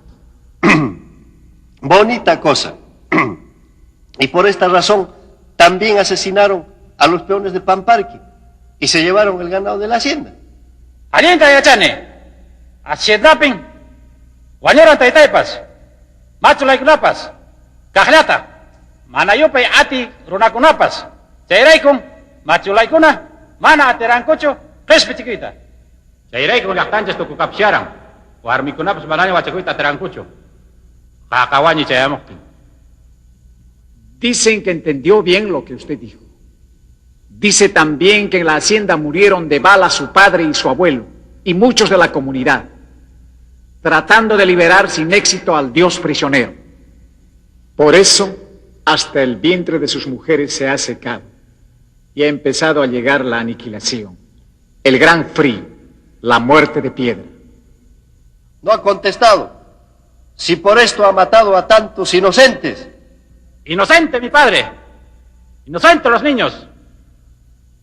Bonita cosa. Y por esta razón también asesinaron a los peones de Pamparqui y se llevaron el ganado de la hacienda. Allinta yachani. Haciendapin wañuran taytaypas, machulaykunapas, kaqllata, mana yupay ati runakunapas. Chayraykun machulaykuna mana atirankuchu qhispichikuyta. Chayraykun llaqtanchis tukukapusharan, warmikunapas manaña wachakuyta atirankuchu. Qaqa wañuy chayamuqtin. Dicen que entendió bien lo que usted dijo. Dice también que en la hacienda murieron de bala su padre y su abuelo, y muchos de la comunidad, tratando de liberar sin éxito al dios prisionero. Por eso, hasta el vientre de sus mujeres se ha secado y ha empezado a llegar la aniquilación, el gran frío, la muerte de piedra. No ha contestado. Si por esto ha matado a tantos inocentes. Inocente, mi padre. Inocente los niños.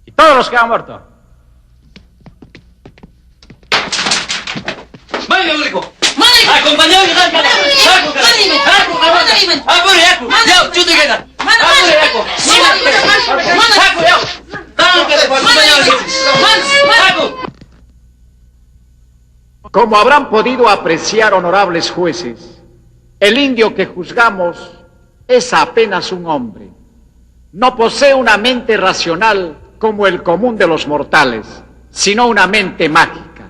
Y todos los que han muerto. Como habrán podido apreciar, honorables jueces, el indio que juzgamos es apenas un hombre. No posee una mente racional como el común de los mortales, sino una mente mágica.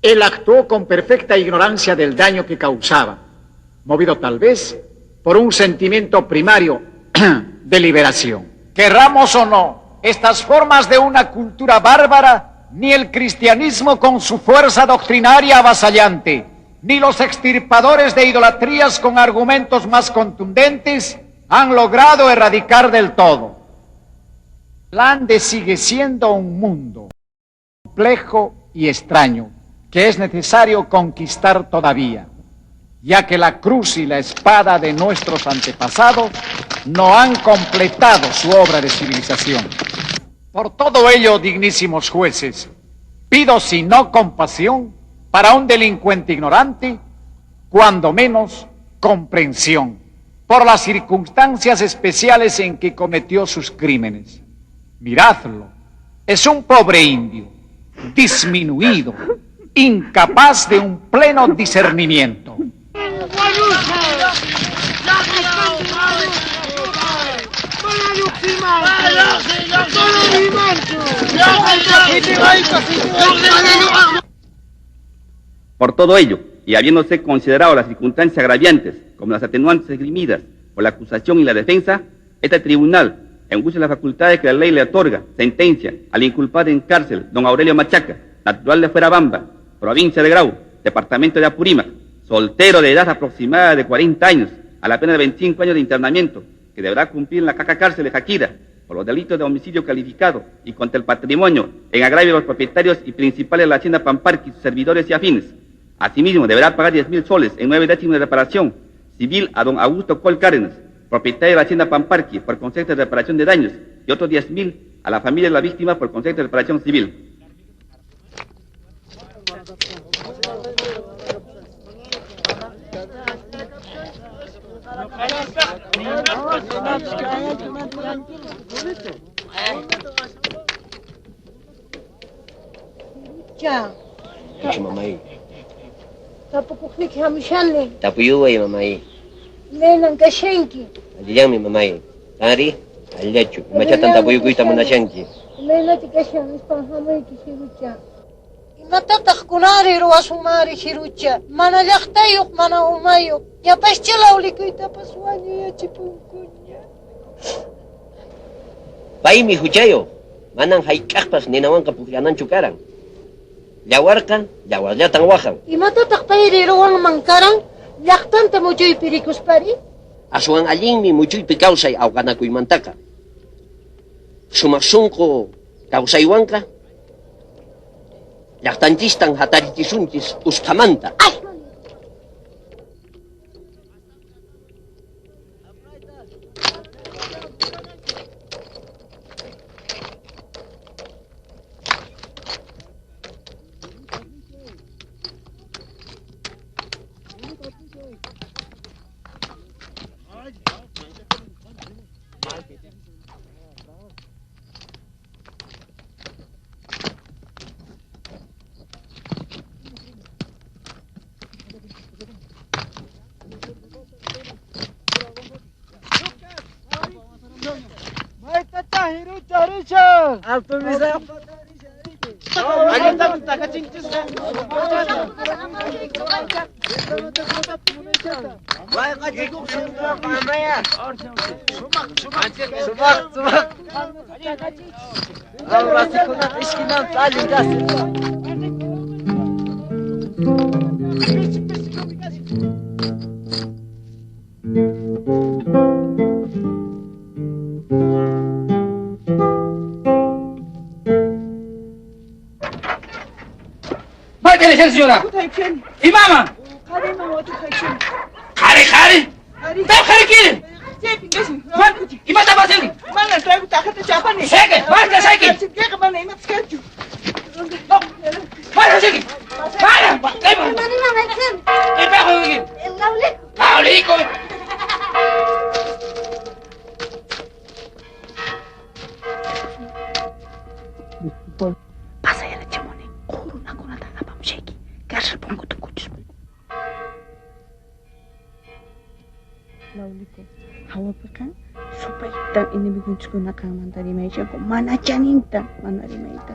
Él actuó con perfecta ignorancia del daño que causaba, movido tal vez por un sentimiento primario de liberación. Querramos o no, estas formas de una cultura bárbara, ni el cristianismo con su fuerza doctrinaria avasallante, ni los extirpadores de idolatrías con argumentos más contundentes han logrado erradicar del todo. El sigue siendo un mundo complejo y extraño que es necesario conquistar todavía, ya que la cruz y la espada de nuestros antepasados no han completado su obra de civilización. Por todo ello, dignísimos jueces, pido si no compasión para un delincuente ignorante, cuando menos comprensión por las circunstancias especiales en que cometió sus crímenes. Miradlo, es un pobre indio, disminuido, incapaz de un pleno discernimiento. Por todo ello, y habiéndose considerado las circunstancias agraviantes como las atenuantes esgrimidas por la acusación y la defensa, este tribunal, en uso de las facultades que la ley le otorga, sentencia al inculpado en cárcel, don Aurelio Machaca, natural de Fuerabamba, provincia de Grau, departamento de Apurímac, soltero de edad aproximada de 40 años, a la pena de 25 años de internamiento, que deberá cumplir en la caca cárcel de Jaquira, por los delitos de homicidio calificado y contra el patrimonio en agravio de los propietarios y principales de la hacienda Pamparqui, sus servidores y afines. Asimismo, deberá pagar 10.000 soles en 9 décimos de reparación civil a don Augusto Col Cárdenas, propietario de la hacienda Pamparqui, por concepto de reparación de daños, y otros 10.000 a la familia de la víctima por concepto de reparación civil. Mucho mamay. Tapukuqniki hamushani. Tapuyuway mamay. Imaynan kashanki. Allillanmi mamay. Qanri allillachu. Imachatan tapuyukuyta munashanki. Imaynata kashan nispan hamuyki Hirucha. Imatataq kunanri ruwasunmanri Hirucha. Mana llaqtayuq mana umayuq. Ñapascha lawlikuytapas wañuyachipunkuña. Paymi huchayuq. Manan hayk'aqpas ninawanqa pukllananchu karan. Yawarqa yawarllatan waqan. Imatataq payri ruwanman karan? Llaqtanta muchuypi rikuspari? Aswan allinmi muchuypi kawsay awqanakuymantaqa. Sumaq sunqu kawsaywanqa llaqtanchistan hatarichisunchis usphamanta. Allintachu takachinkichisqa? Sumaq, sumaq. Wasikunaqa iskinanta allin kashan. Vaya, señora. ¿Y mamá? ¡Jare, jare! ¡Jare, quiere! ¿Y más pasando? Mana traigo tajata chapani. ¡Seque! ¡Basta, seque! ¡No! ¡Basta, seque! ¡Para! ¿Qué pejo El laulico. ¡Laulico! Pasayarachimuni qurunakunata apamushayki cárcel punkuta kuchuspa. Laulico, hawapiqa supayta enemigunchiskuna qanmanta rimaychanku mana chaninta mana rimayta.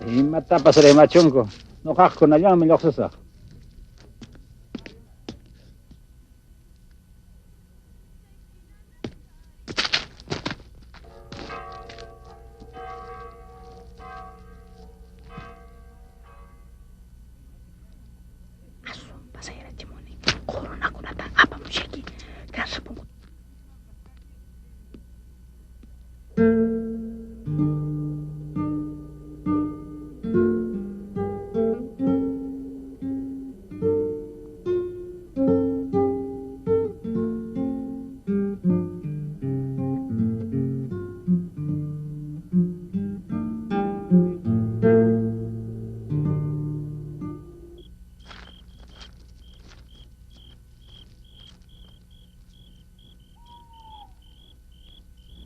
Imatapas rimachunku nuqaqkunallanmi lluqsisaq. Aswan pasayarachimuni qurunakunata apamushayki cárcel punkuta.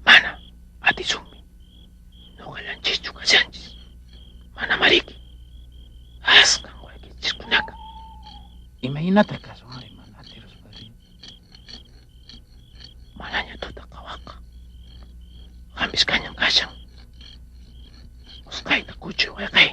Mana, atisunmi. Nuqallanchischu kashanchis. Mana mariki. Askan wayqichiskunaqa. Imaynata kasun mana atiruspari? Manaña tuta qhawaqa. Hampisqañan kashan. Usqhayta kuchuy wayqey.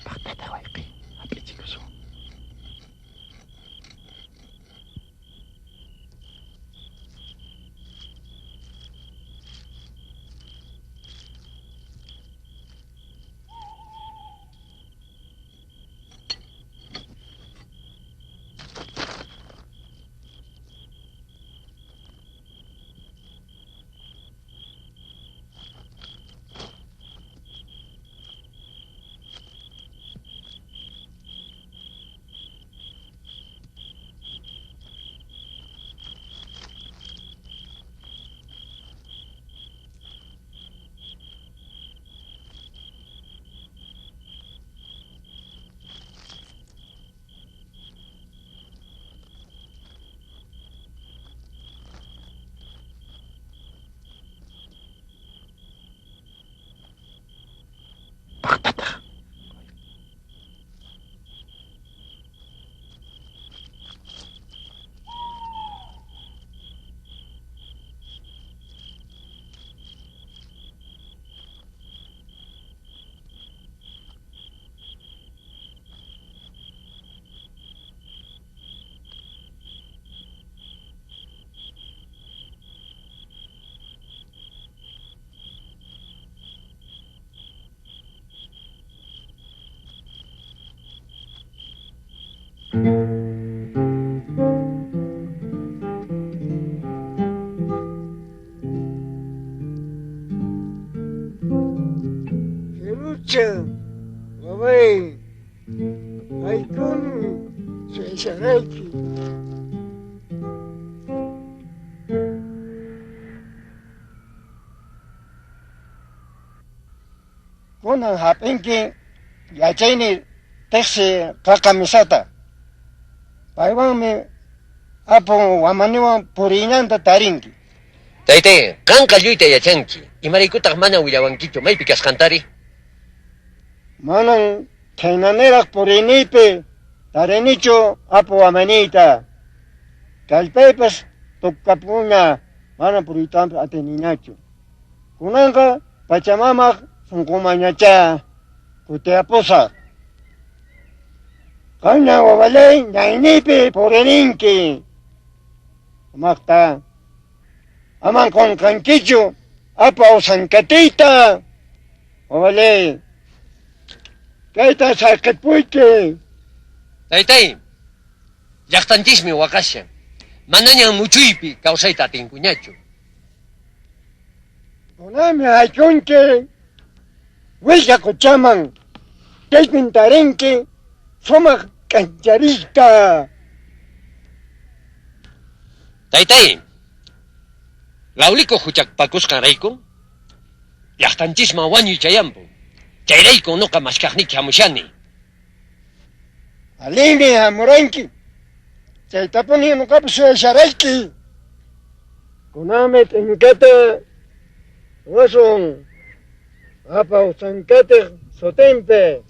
Paqtata wayqiy, hap'ichikusun. pacha, waway, haykuni suyasharayki. Kunan hap'inki yachayni tiqsi qaqa misata. Paywanmi apu wamaniwan puriynanta tarinki. Taytay, qanqa lluyta yachanki. Imaraykutaq mana willawankichu maypi kasqantari? Manan khaynaniraq puriyniypi tarinichu apu wamaniyta. Kallpaypas tukukapunña mana puriytapas atiniñachu. Kunanqa Pachamamaq sunqumanñachá kutiyapusaq. Qanña wawallay ñayniypi puririnki. Sumaqta aman qunqankichu apu awsankatiyta. Wawallay kayta saqipuyki. Taytay, llaqtanchismi waqashan. Manañan muchuypi kawsayta atinkuñachu. Kunanmi haykunki Willka quchaman, chaypin tarinki sumaq k'anchariyta. Taytay, Lawlikuq huchapakusqanraykun llaqtanchisman wañuy chayanpun. Chayraykun nuqa mashkaqniyki hamushani. Allinmi hamuranki. Chaytapuni nuqapas suyasharayki. Kunanmi t'inkata ruwasun Apu Awsankatiq sutinpi.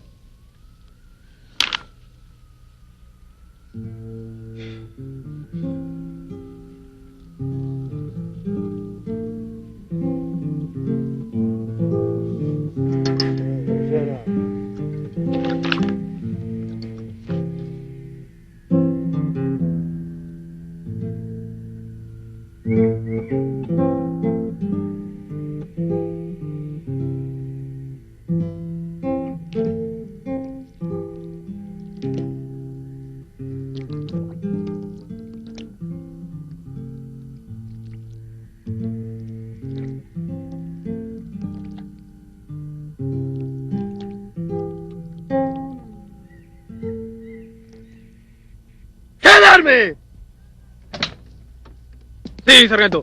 ¡Quedarme! Sí, sargento.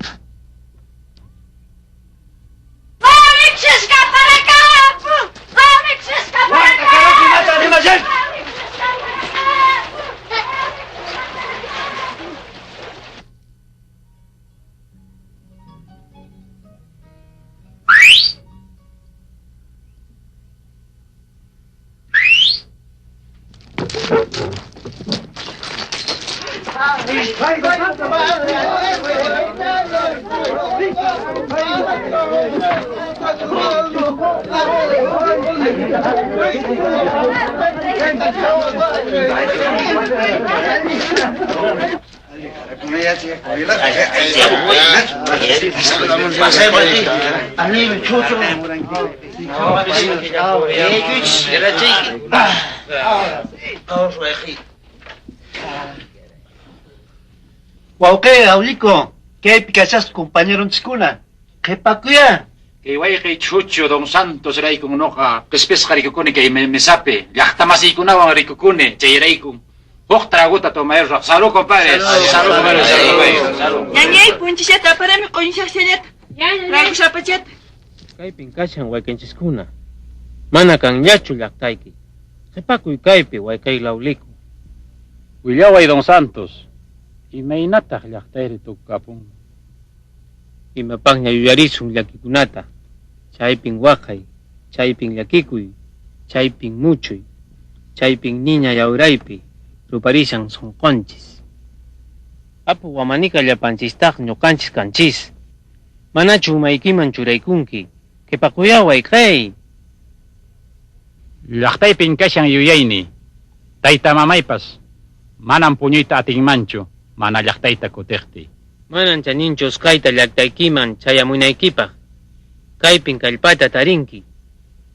Wawqi, Aulico, kaypi kashasqa compañeronchiskuna, qhipakuya. Kay wayqi Chucho Don Santos raykun nuqa qhispisqa rikukuni kay mesapi, llaqtamasiykunawan rikukuni, chayraykun huk traguta tomayusaq. Salud, compadre. Salud, compadre. Salud, compadre. Salud. Ñañay, punchillata aparami q'uñishaqllata. Tragushapachata. Kaypin kashan wayqinchiskuna. Mana kanñachu llaqtayki. Qhipakuy kaypi wayqay Lawliku. Willaway Don Santos. Imaynataq llaqtayri tukukapun? Imapaqña yuyarisun llakikunata. Chaypin waqay, chaypin llakikuy, chaypin muchuy, chaypin niña yawraypi ruparishan sunqunchis. Apu wamanika llapanchistaq ñuqanchis kanchis. Manachu umaykiman churaykunki, qhipakuyá wayqay. Llaqtaypin kashan yuyayni, tayta mamaypas manam puñuyta atinmanchu mana llaqtayta kutiqtiy. Manan chaninchu usqhayta llaqtaykiman chayamunaykipaq. Kaypin kallpata tarinki,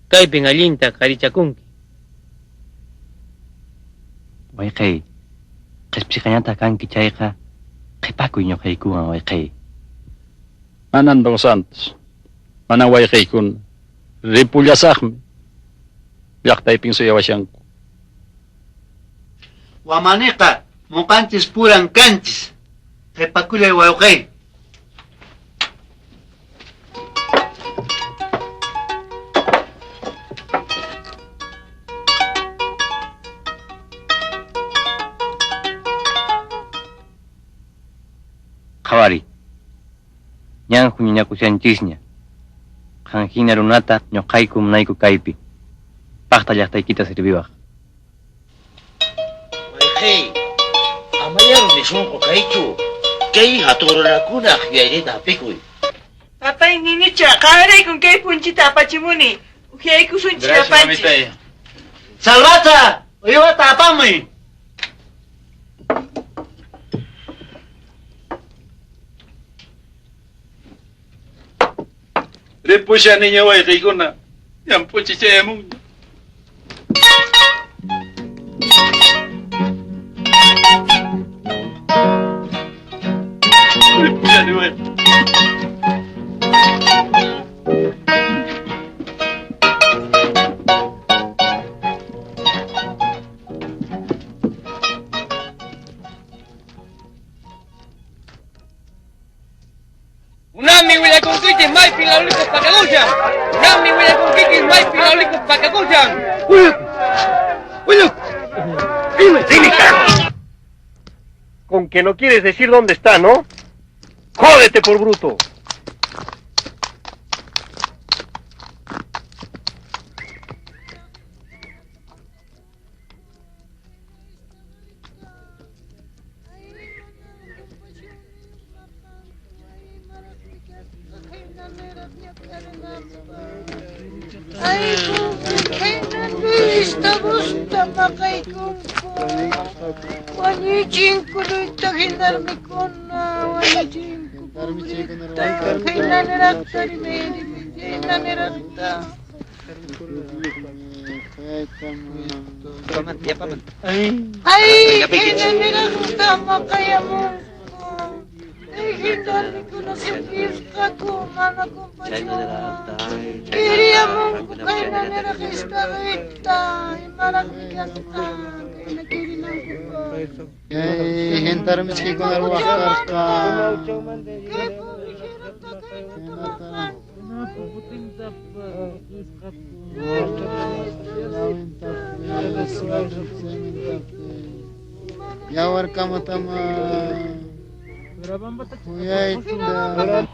kaypin allinta qharichakunki. Wayqay, qhispiqañataq kanki chayqa, qhipakuy ñuqaykuwan wayqay. Manan Don Santos, manan wayqaykuna, ripullasaqmi. Llaqtaypin suyawashanku. Wamaniqa nuqanchis puran kanchis. Qhipakullay wawqey. Qhawari. Ñan huñunakushanchisña. Qan hina runata ñuqayku munayku kaypi. Paqta llaqtaykita sirviwaq. Wayqey, amayá rumi sunqu kaychu. Kay hatun runakunaq yuyayninta hap'ikuy. Papay Ninicha, qanraykun kay punchita apachimuni. Uhyaykusunchis Gracias, llapanchis. mamitay. Salvata, uywata apamuy. Ripushaniña wayqiykuna. Llampuchi chayamunña. Ripushani wayqi. Unami willakunkichis maypi laulikus pakakushan. Unami willakunkichis maypi laulikus pakakushan. Dime, dime, carajo. Con que no quieres decir dónde está, ¿no? ¡Jódete por bruto! Ay, khayna Luis maqaykunku. Wañuchinku Luista hinarmikuna, wañuchinku pobreta, khaynaniraqta rimayri, khaynaniraqta. Ay, khaynaniraqta maqayamunku. Ay, hinarmikuna sufisqaku, mana kumpachuwan. Queríamos khaynaniraq estadita, imaraqmi kasqa, khayna quirinanku. Kay hintarmichkikuna ruwaqtarqa. Yawar kamatama huyayta.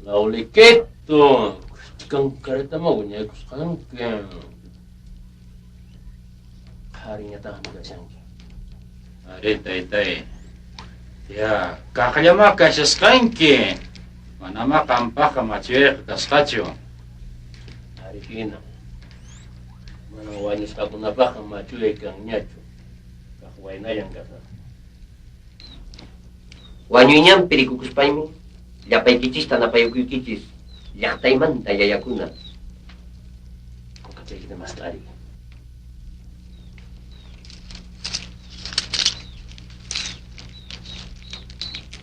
Lauliquito, kankaratama wiñaykusqanki. Qhariñataqmi kashanki. Ari, taytay. Ya, kaqllama kashasqanki. Manama qampaqqa machuyayqa kasqachu. Ari hina. Mana wañusqakunapaqqa machuyay kanñachu. Kaq waynallan kasqa. Wañuyñanpi rikukuspaymi llapaykichista napayukuykichis llaqtaymanta yayakuna. Kukachaykita mast'ariy.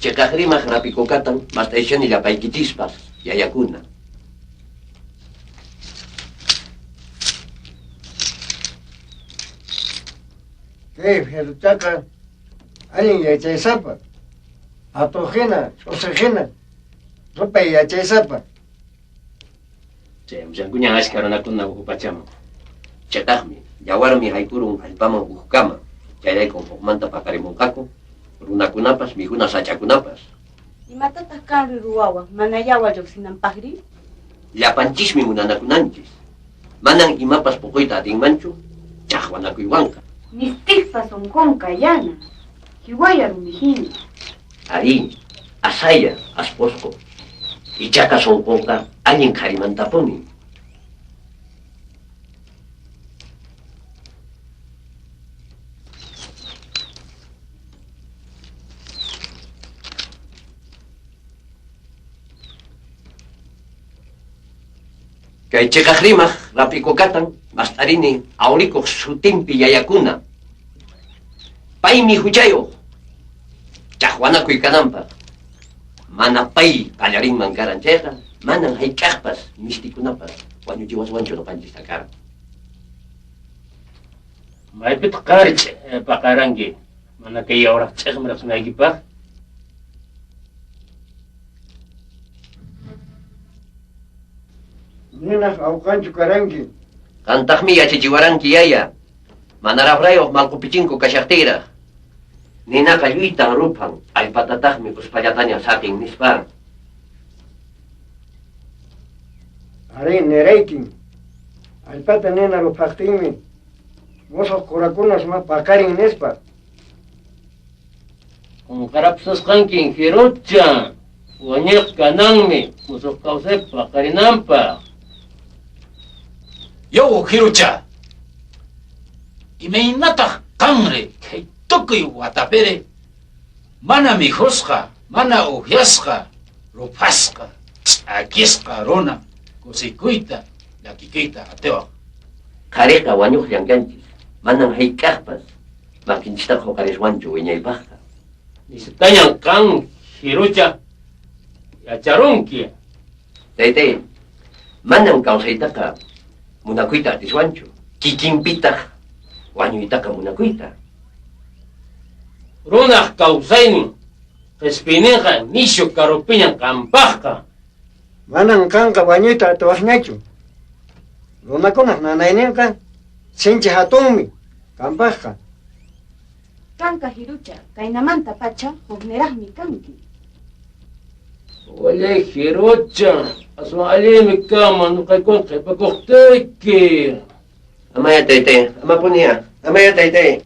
Chiqaq rimaq rapi kukatan mast'ayshani llapaykichispas yayakuna. Kay Fierrochaqa allin yachaysapa. Atuqhina, ch'usiqhina, rupay yachaysapa. Chayamushankuña ashka runakuna uhu pachaman. Chataqmi, yawarmi haykurun allpaman uhkama. Chayraykun hukmanta paqarimunqaku, runakunapas mikhuna sach'akunapas. Imatataq qanri ruwawaq mana yawar lluqsinanpaqri? Llapanchismi munanakunanchis. Manan imapas puquyta atinmanchu chaqwanakuywanqa. Mistiqpa sunqunqa yana, hiwaya rumihina. Arí, asaya, asposqo. Ichaqa sunqunqa allin qharimantapuni. Kay chiqaq rimaq rapi kukatan mast'arini awlikuq sutinpi yayakuna. Paymi huchayuq chaqwanakuy kananpaq. Mana pay qallarinman karan chayqa, manan hayk'aqpas mistikunapas wañuchiwaswanchu nuqanchista karan. Maypitaq qanri paqaranki? Mana kay yawraq ch'iqmi riqsinaykipaq? Ninaq awqanchu karanki. Qantaqmi yachachiwaranki yaya. Mana rafrayuq malqupichinku kashaqtiyraq. Ninaqa lluytan ruphan, allpatataqmi uspallataña saqin nispa. Ari, niraykin. Allpata nina ruphaqtinmi musuq qurakunas ma paqarin nispa. Qunqarapusasqankin Jirucha. Wañuq kananmi musuq kawsay paqarinanpaq. Yaw, Jirucha. Imaynataq qanri kay tukuy watapiri mana mikhusqa, mana uhyasqa, ruphasqa, ch'akisqa runa kusikuyta, llakikuyta atiwaq. Qhariqa wañuqllan kanchis, manan hayk'aqpas makinchistaqa huqariswanchu wiñaypaqqa. Nisutañan qan, Jirucha, yacharunki. Taytay, manan kawsaytaqa munakuyta atiswanchu, kikinpitaq wañuytaqa munakuyta. Runaq kawsaynin qhispiyninqa nishu karupiñan qampaqqa. Manan qanqa wañuyta atiwaqñachu. Runakunaq nanayninqa sinchi hatunmi qampaqqa. Kanka Jirucha, kaynamanta pacha hukniraqmi kanki. Wallay Jirucha, aswan allinmi kanman nuqaykuna qhipakuqtiyki. Amaya taytay, amapuniya, amaya taytay.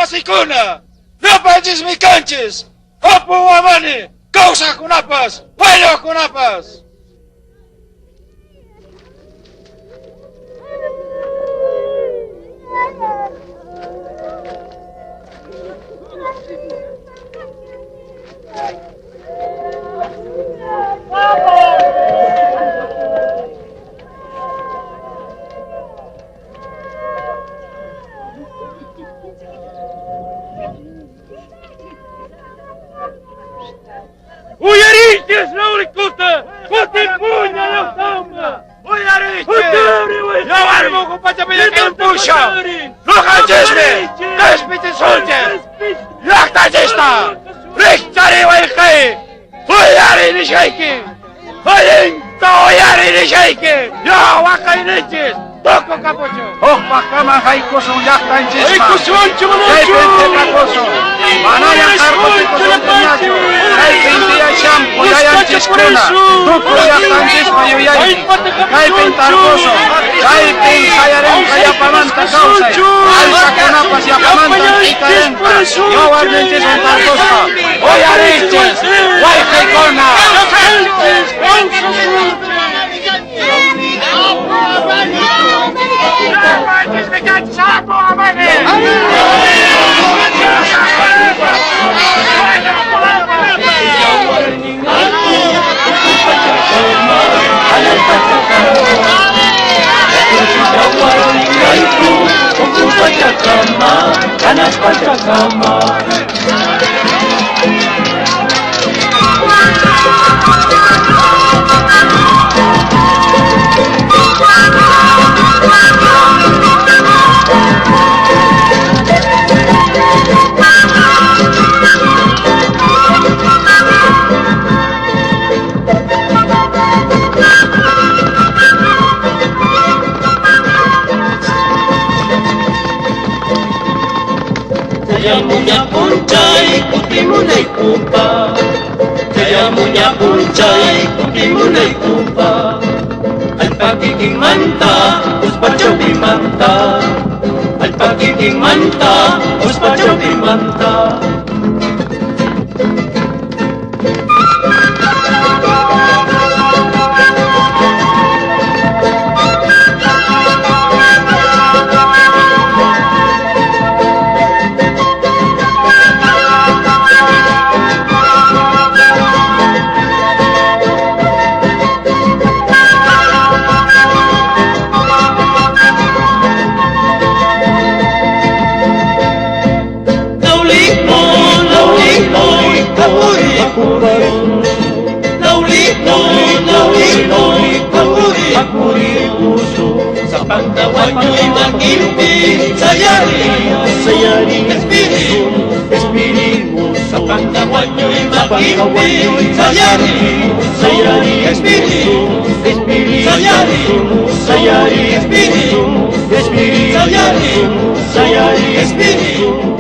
masikuna, llapanchismi kanchis, Apu Wamani, kawsaqkunapas, wañuqkunapas. Uyarichis Laurikuta, kutipuña llaqtama. Uyarichis, yawarmunku pachapilla k'impusha, ñuqanchismi q'ispichisunchis, llaqtanchista, rikchariy wayqay, uyariy nishayki, allinta uyariy nishayki, ya waqayninchis, tuku kapuchun. Hukpaqkaman haykusun llaqtanchisman, Haykusunchu, manachu. kaypin tiqakusun, manaña qarquchikusunñachu, kaypin tiyashanku yayanchiskuna, tukuy llaqtanchispa yuyaynin, kaypin tarpusun, chaypin sayarinqa yapamanta kawsay, allpakunapas yapamanta t'ikarinqa, yawarninchiswan tarpusqa, uyariychis, wayqiykuna. Chayamuña punchay kutimunaykupa Chayamuña punchay kutimunaykupa Allpa kikinmanta uspa chawpimanta Allpa kikinmanta uspa chawpimanta. Lauliko, lauliko, lauliko, lauliko, lauliko, Sapanka wañuy makinpi, sayari, sayari, espíritu, espíritu. Sapanka wañuy makinpi, sayari, sayari, espíritu, espíritu, sayari, sayari, espíritu, espíritu, sayari, sayari, espíritu.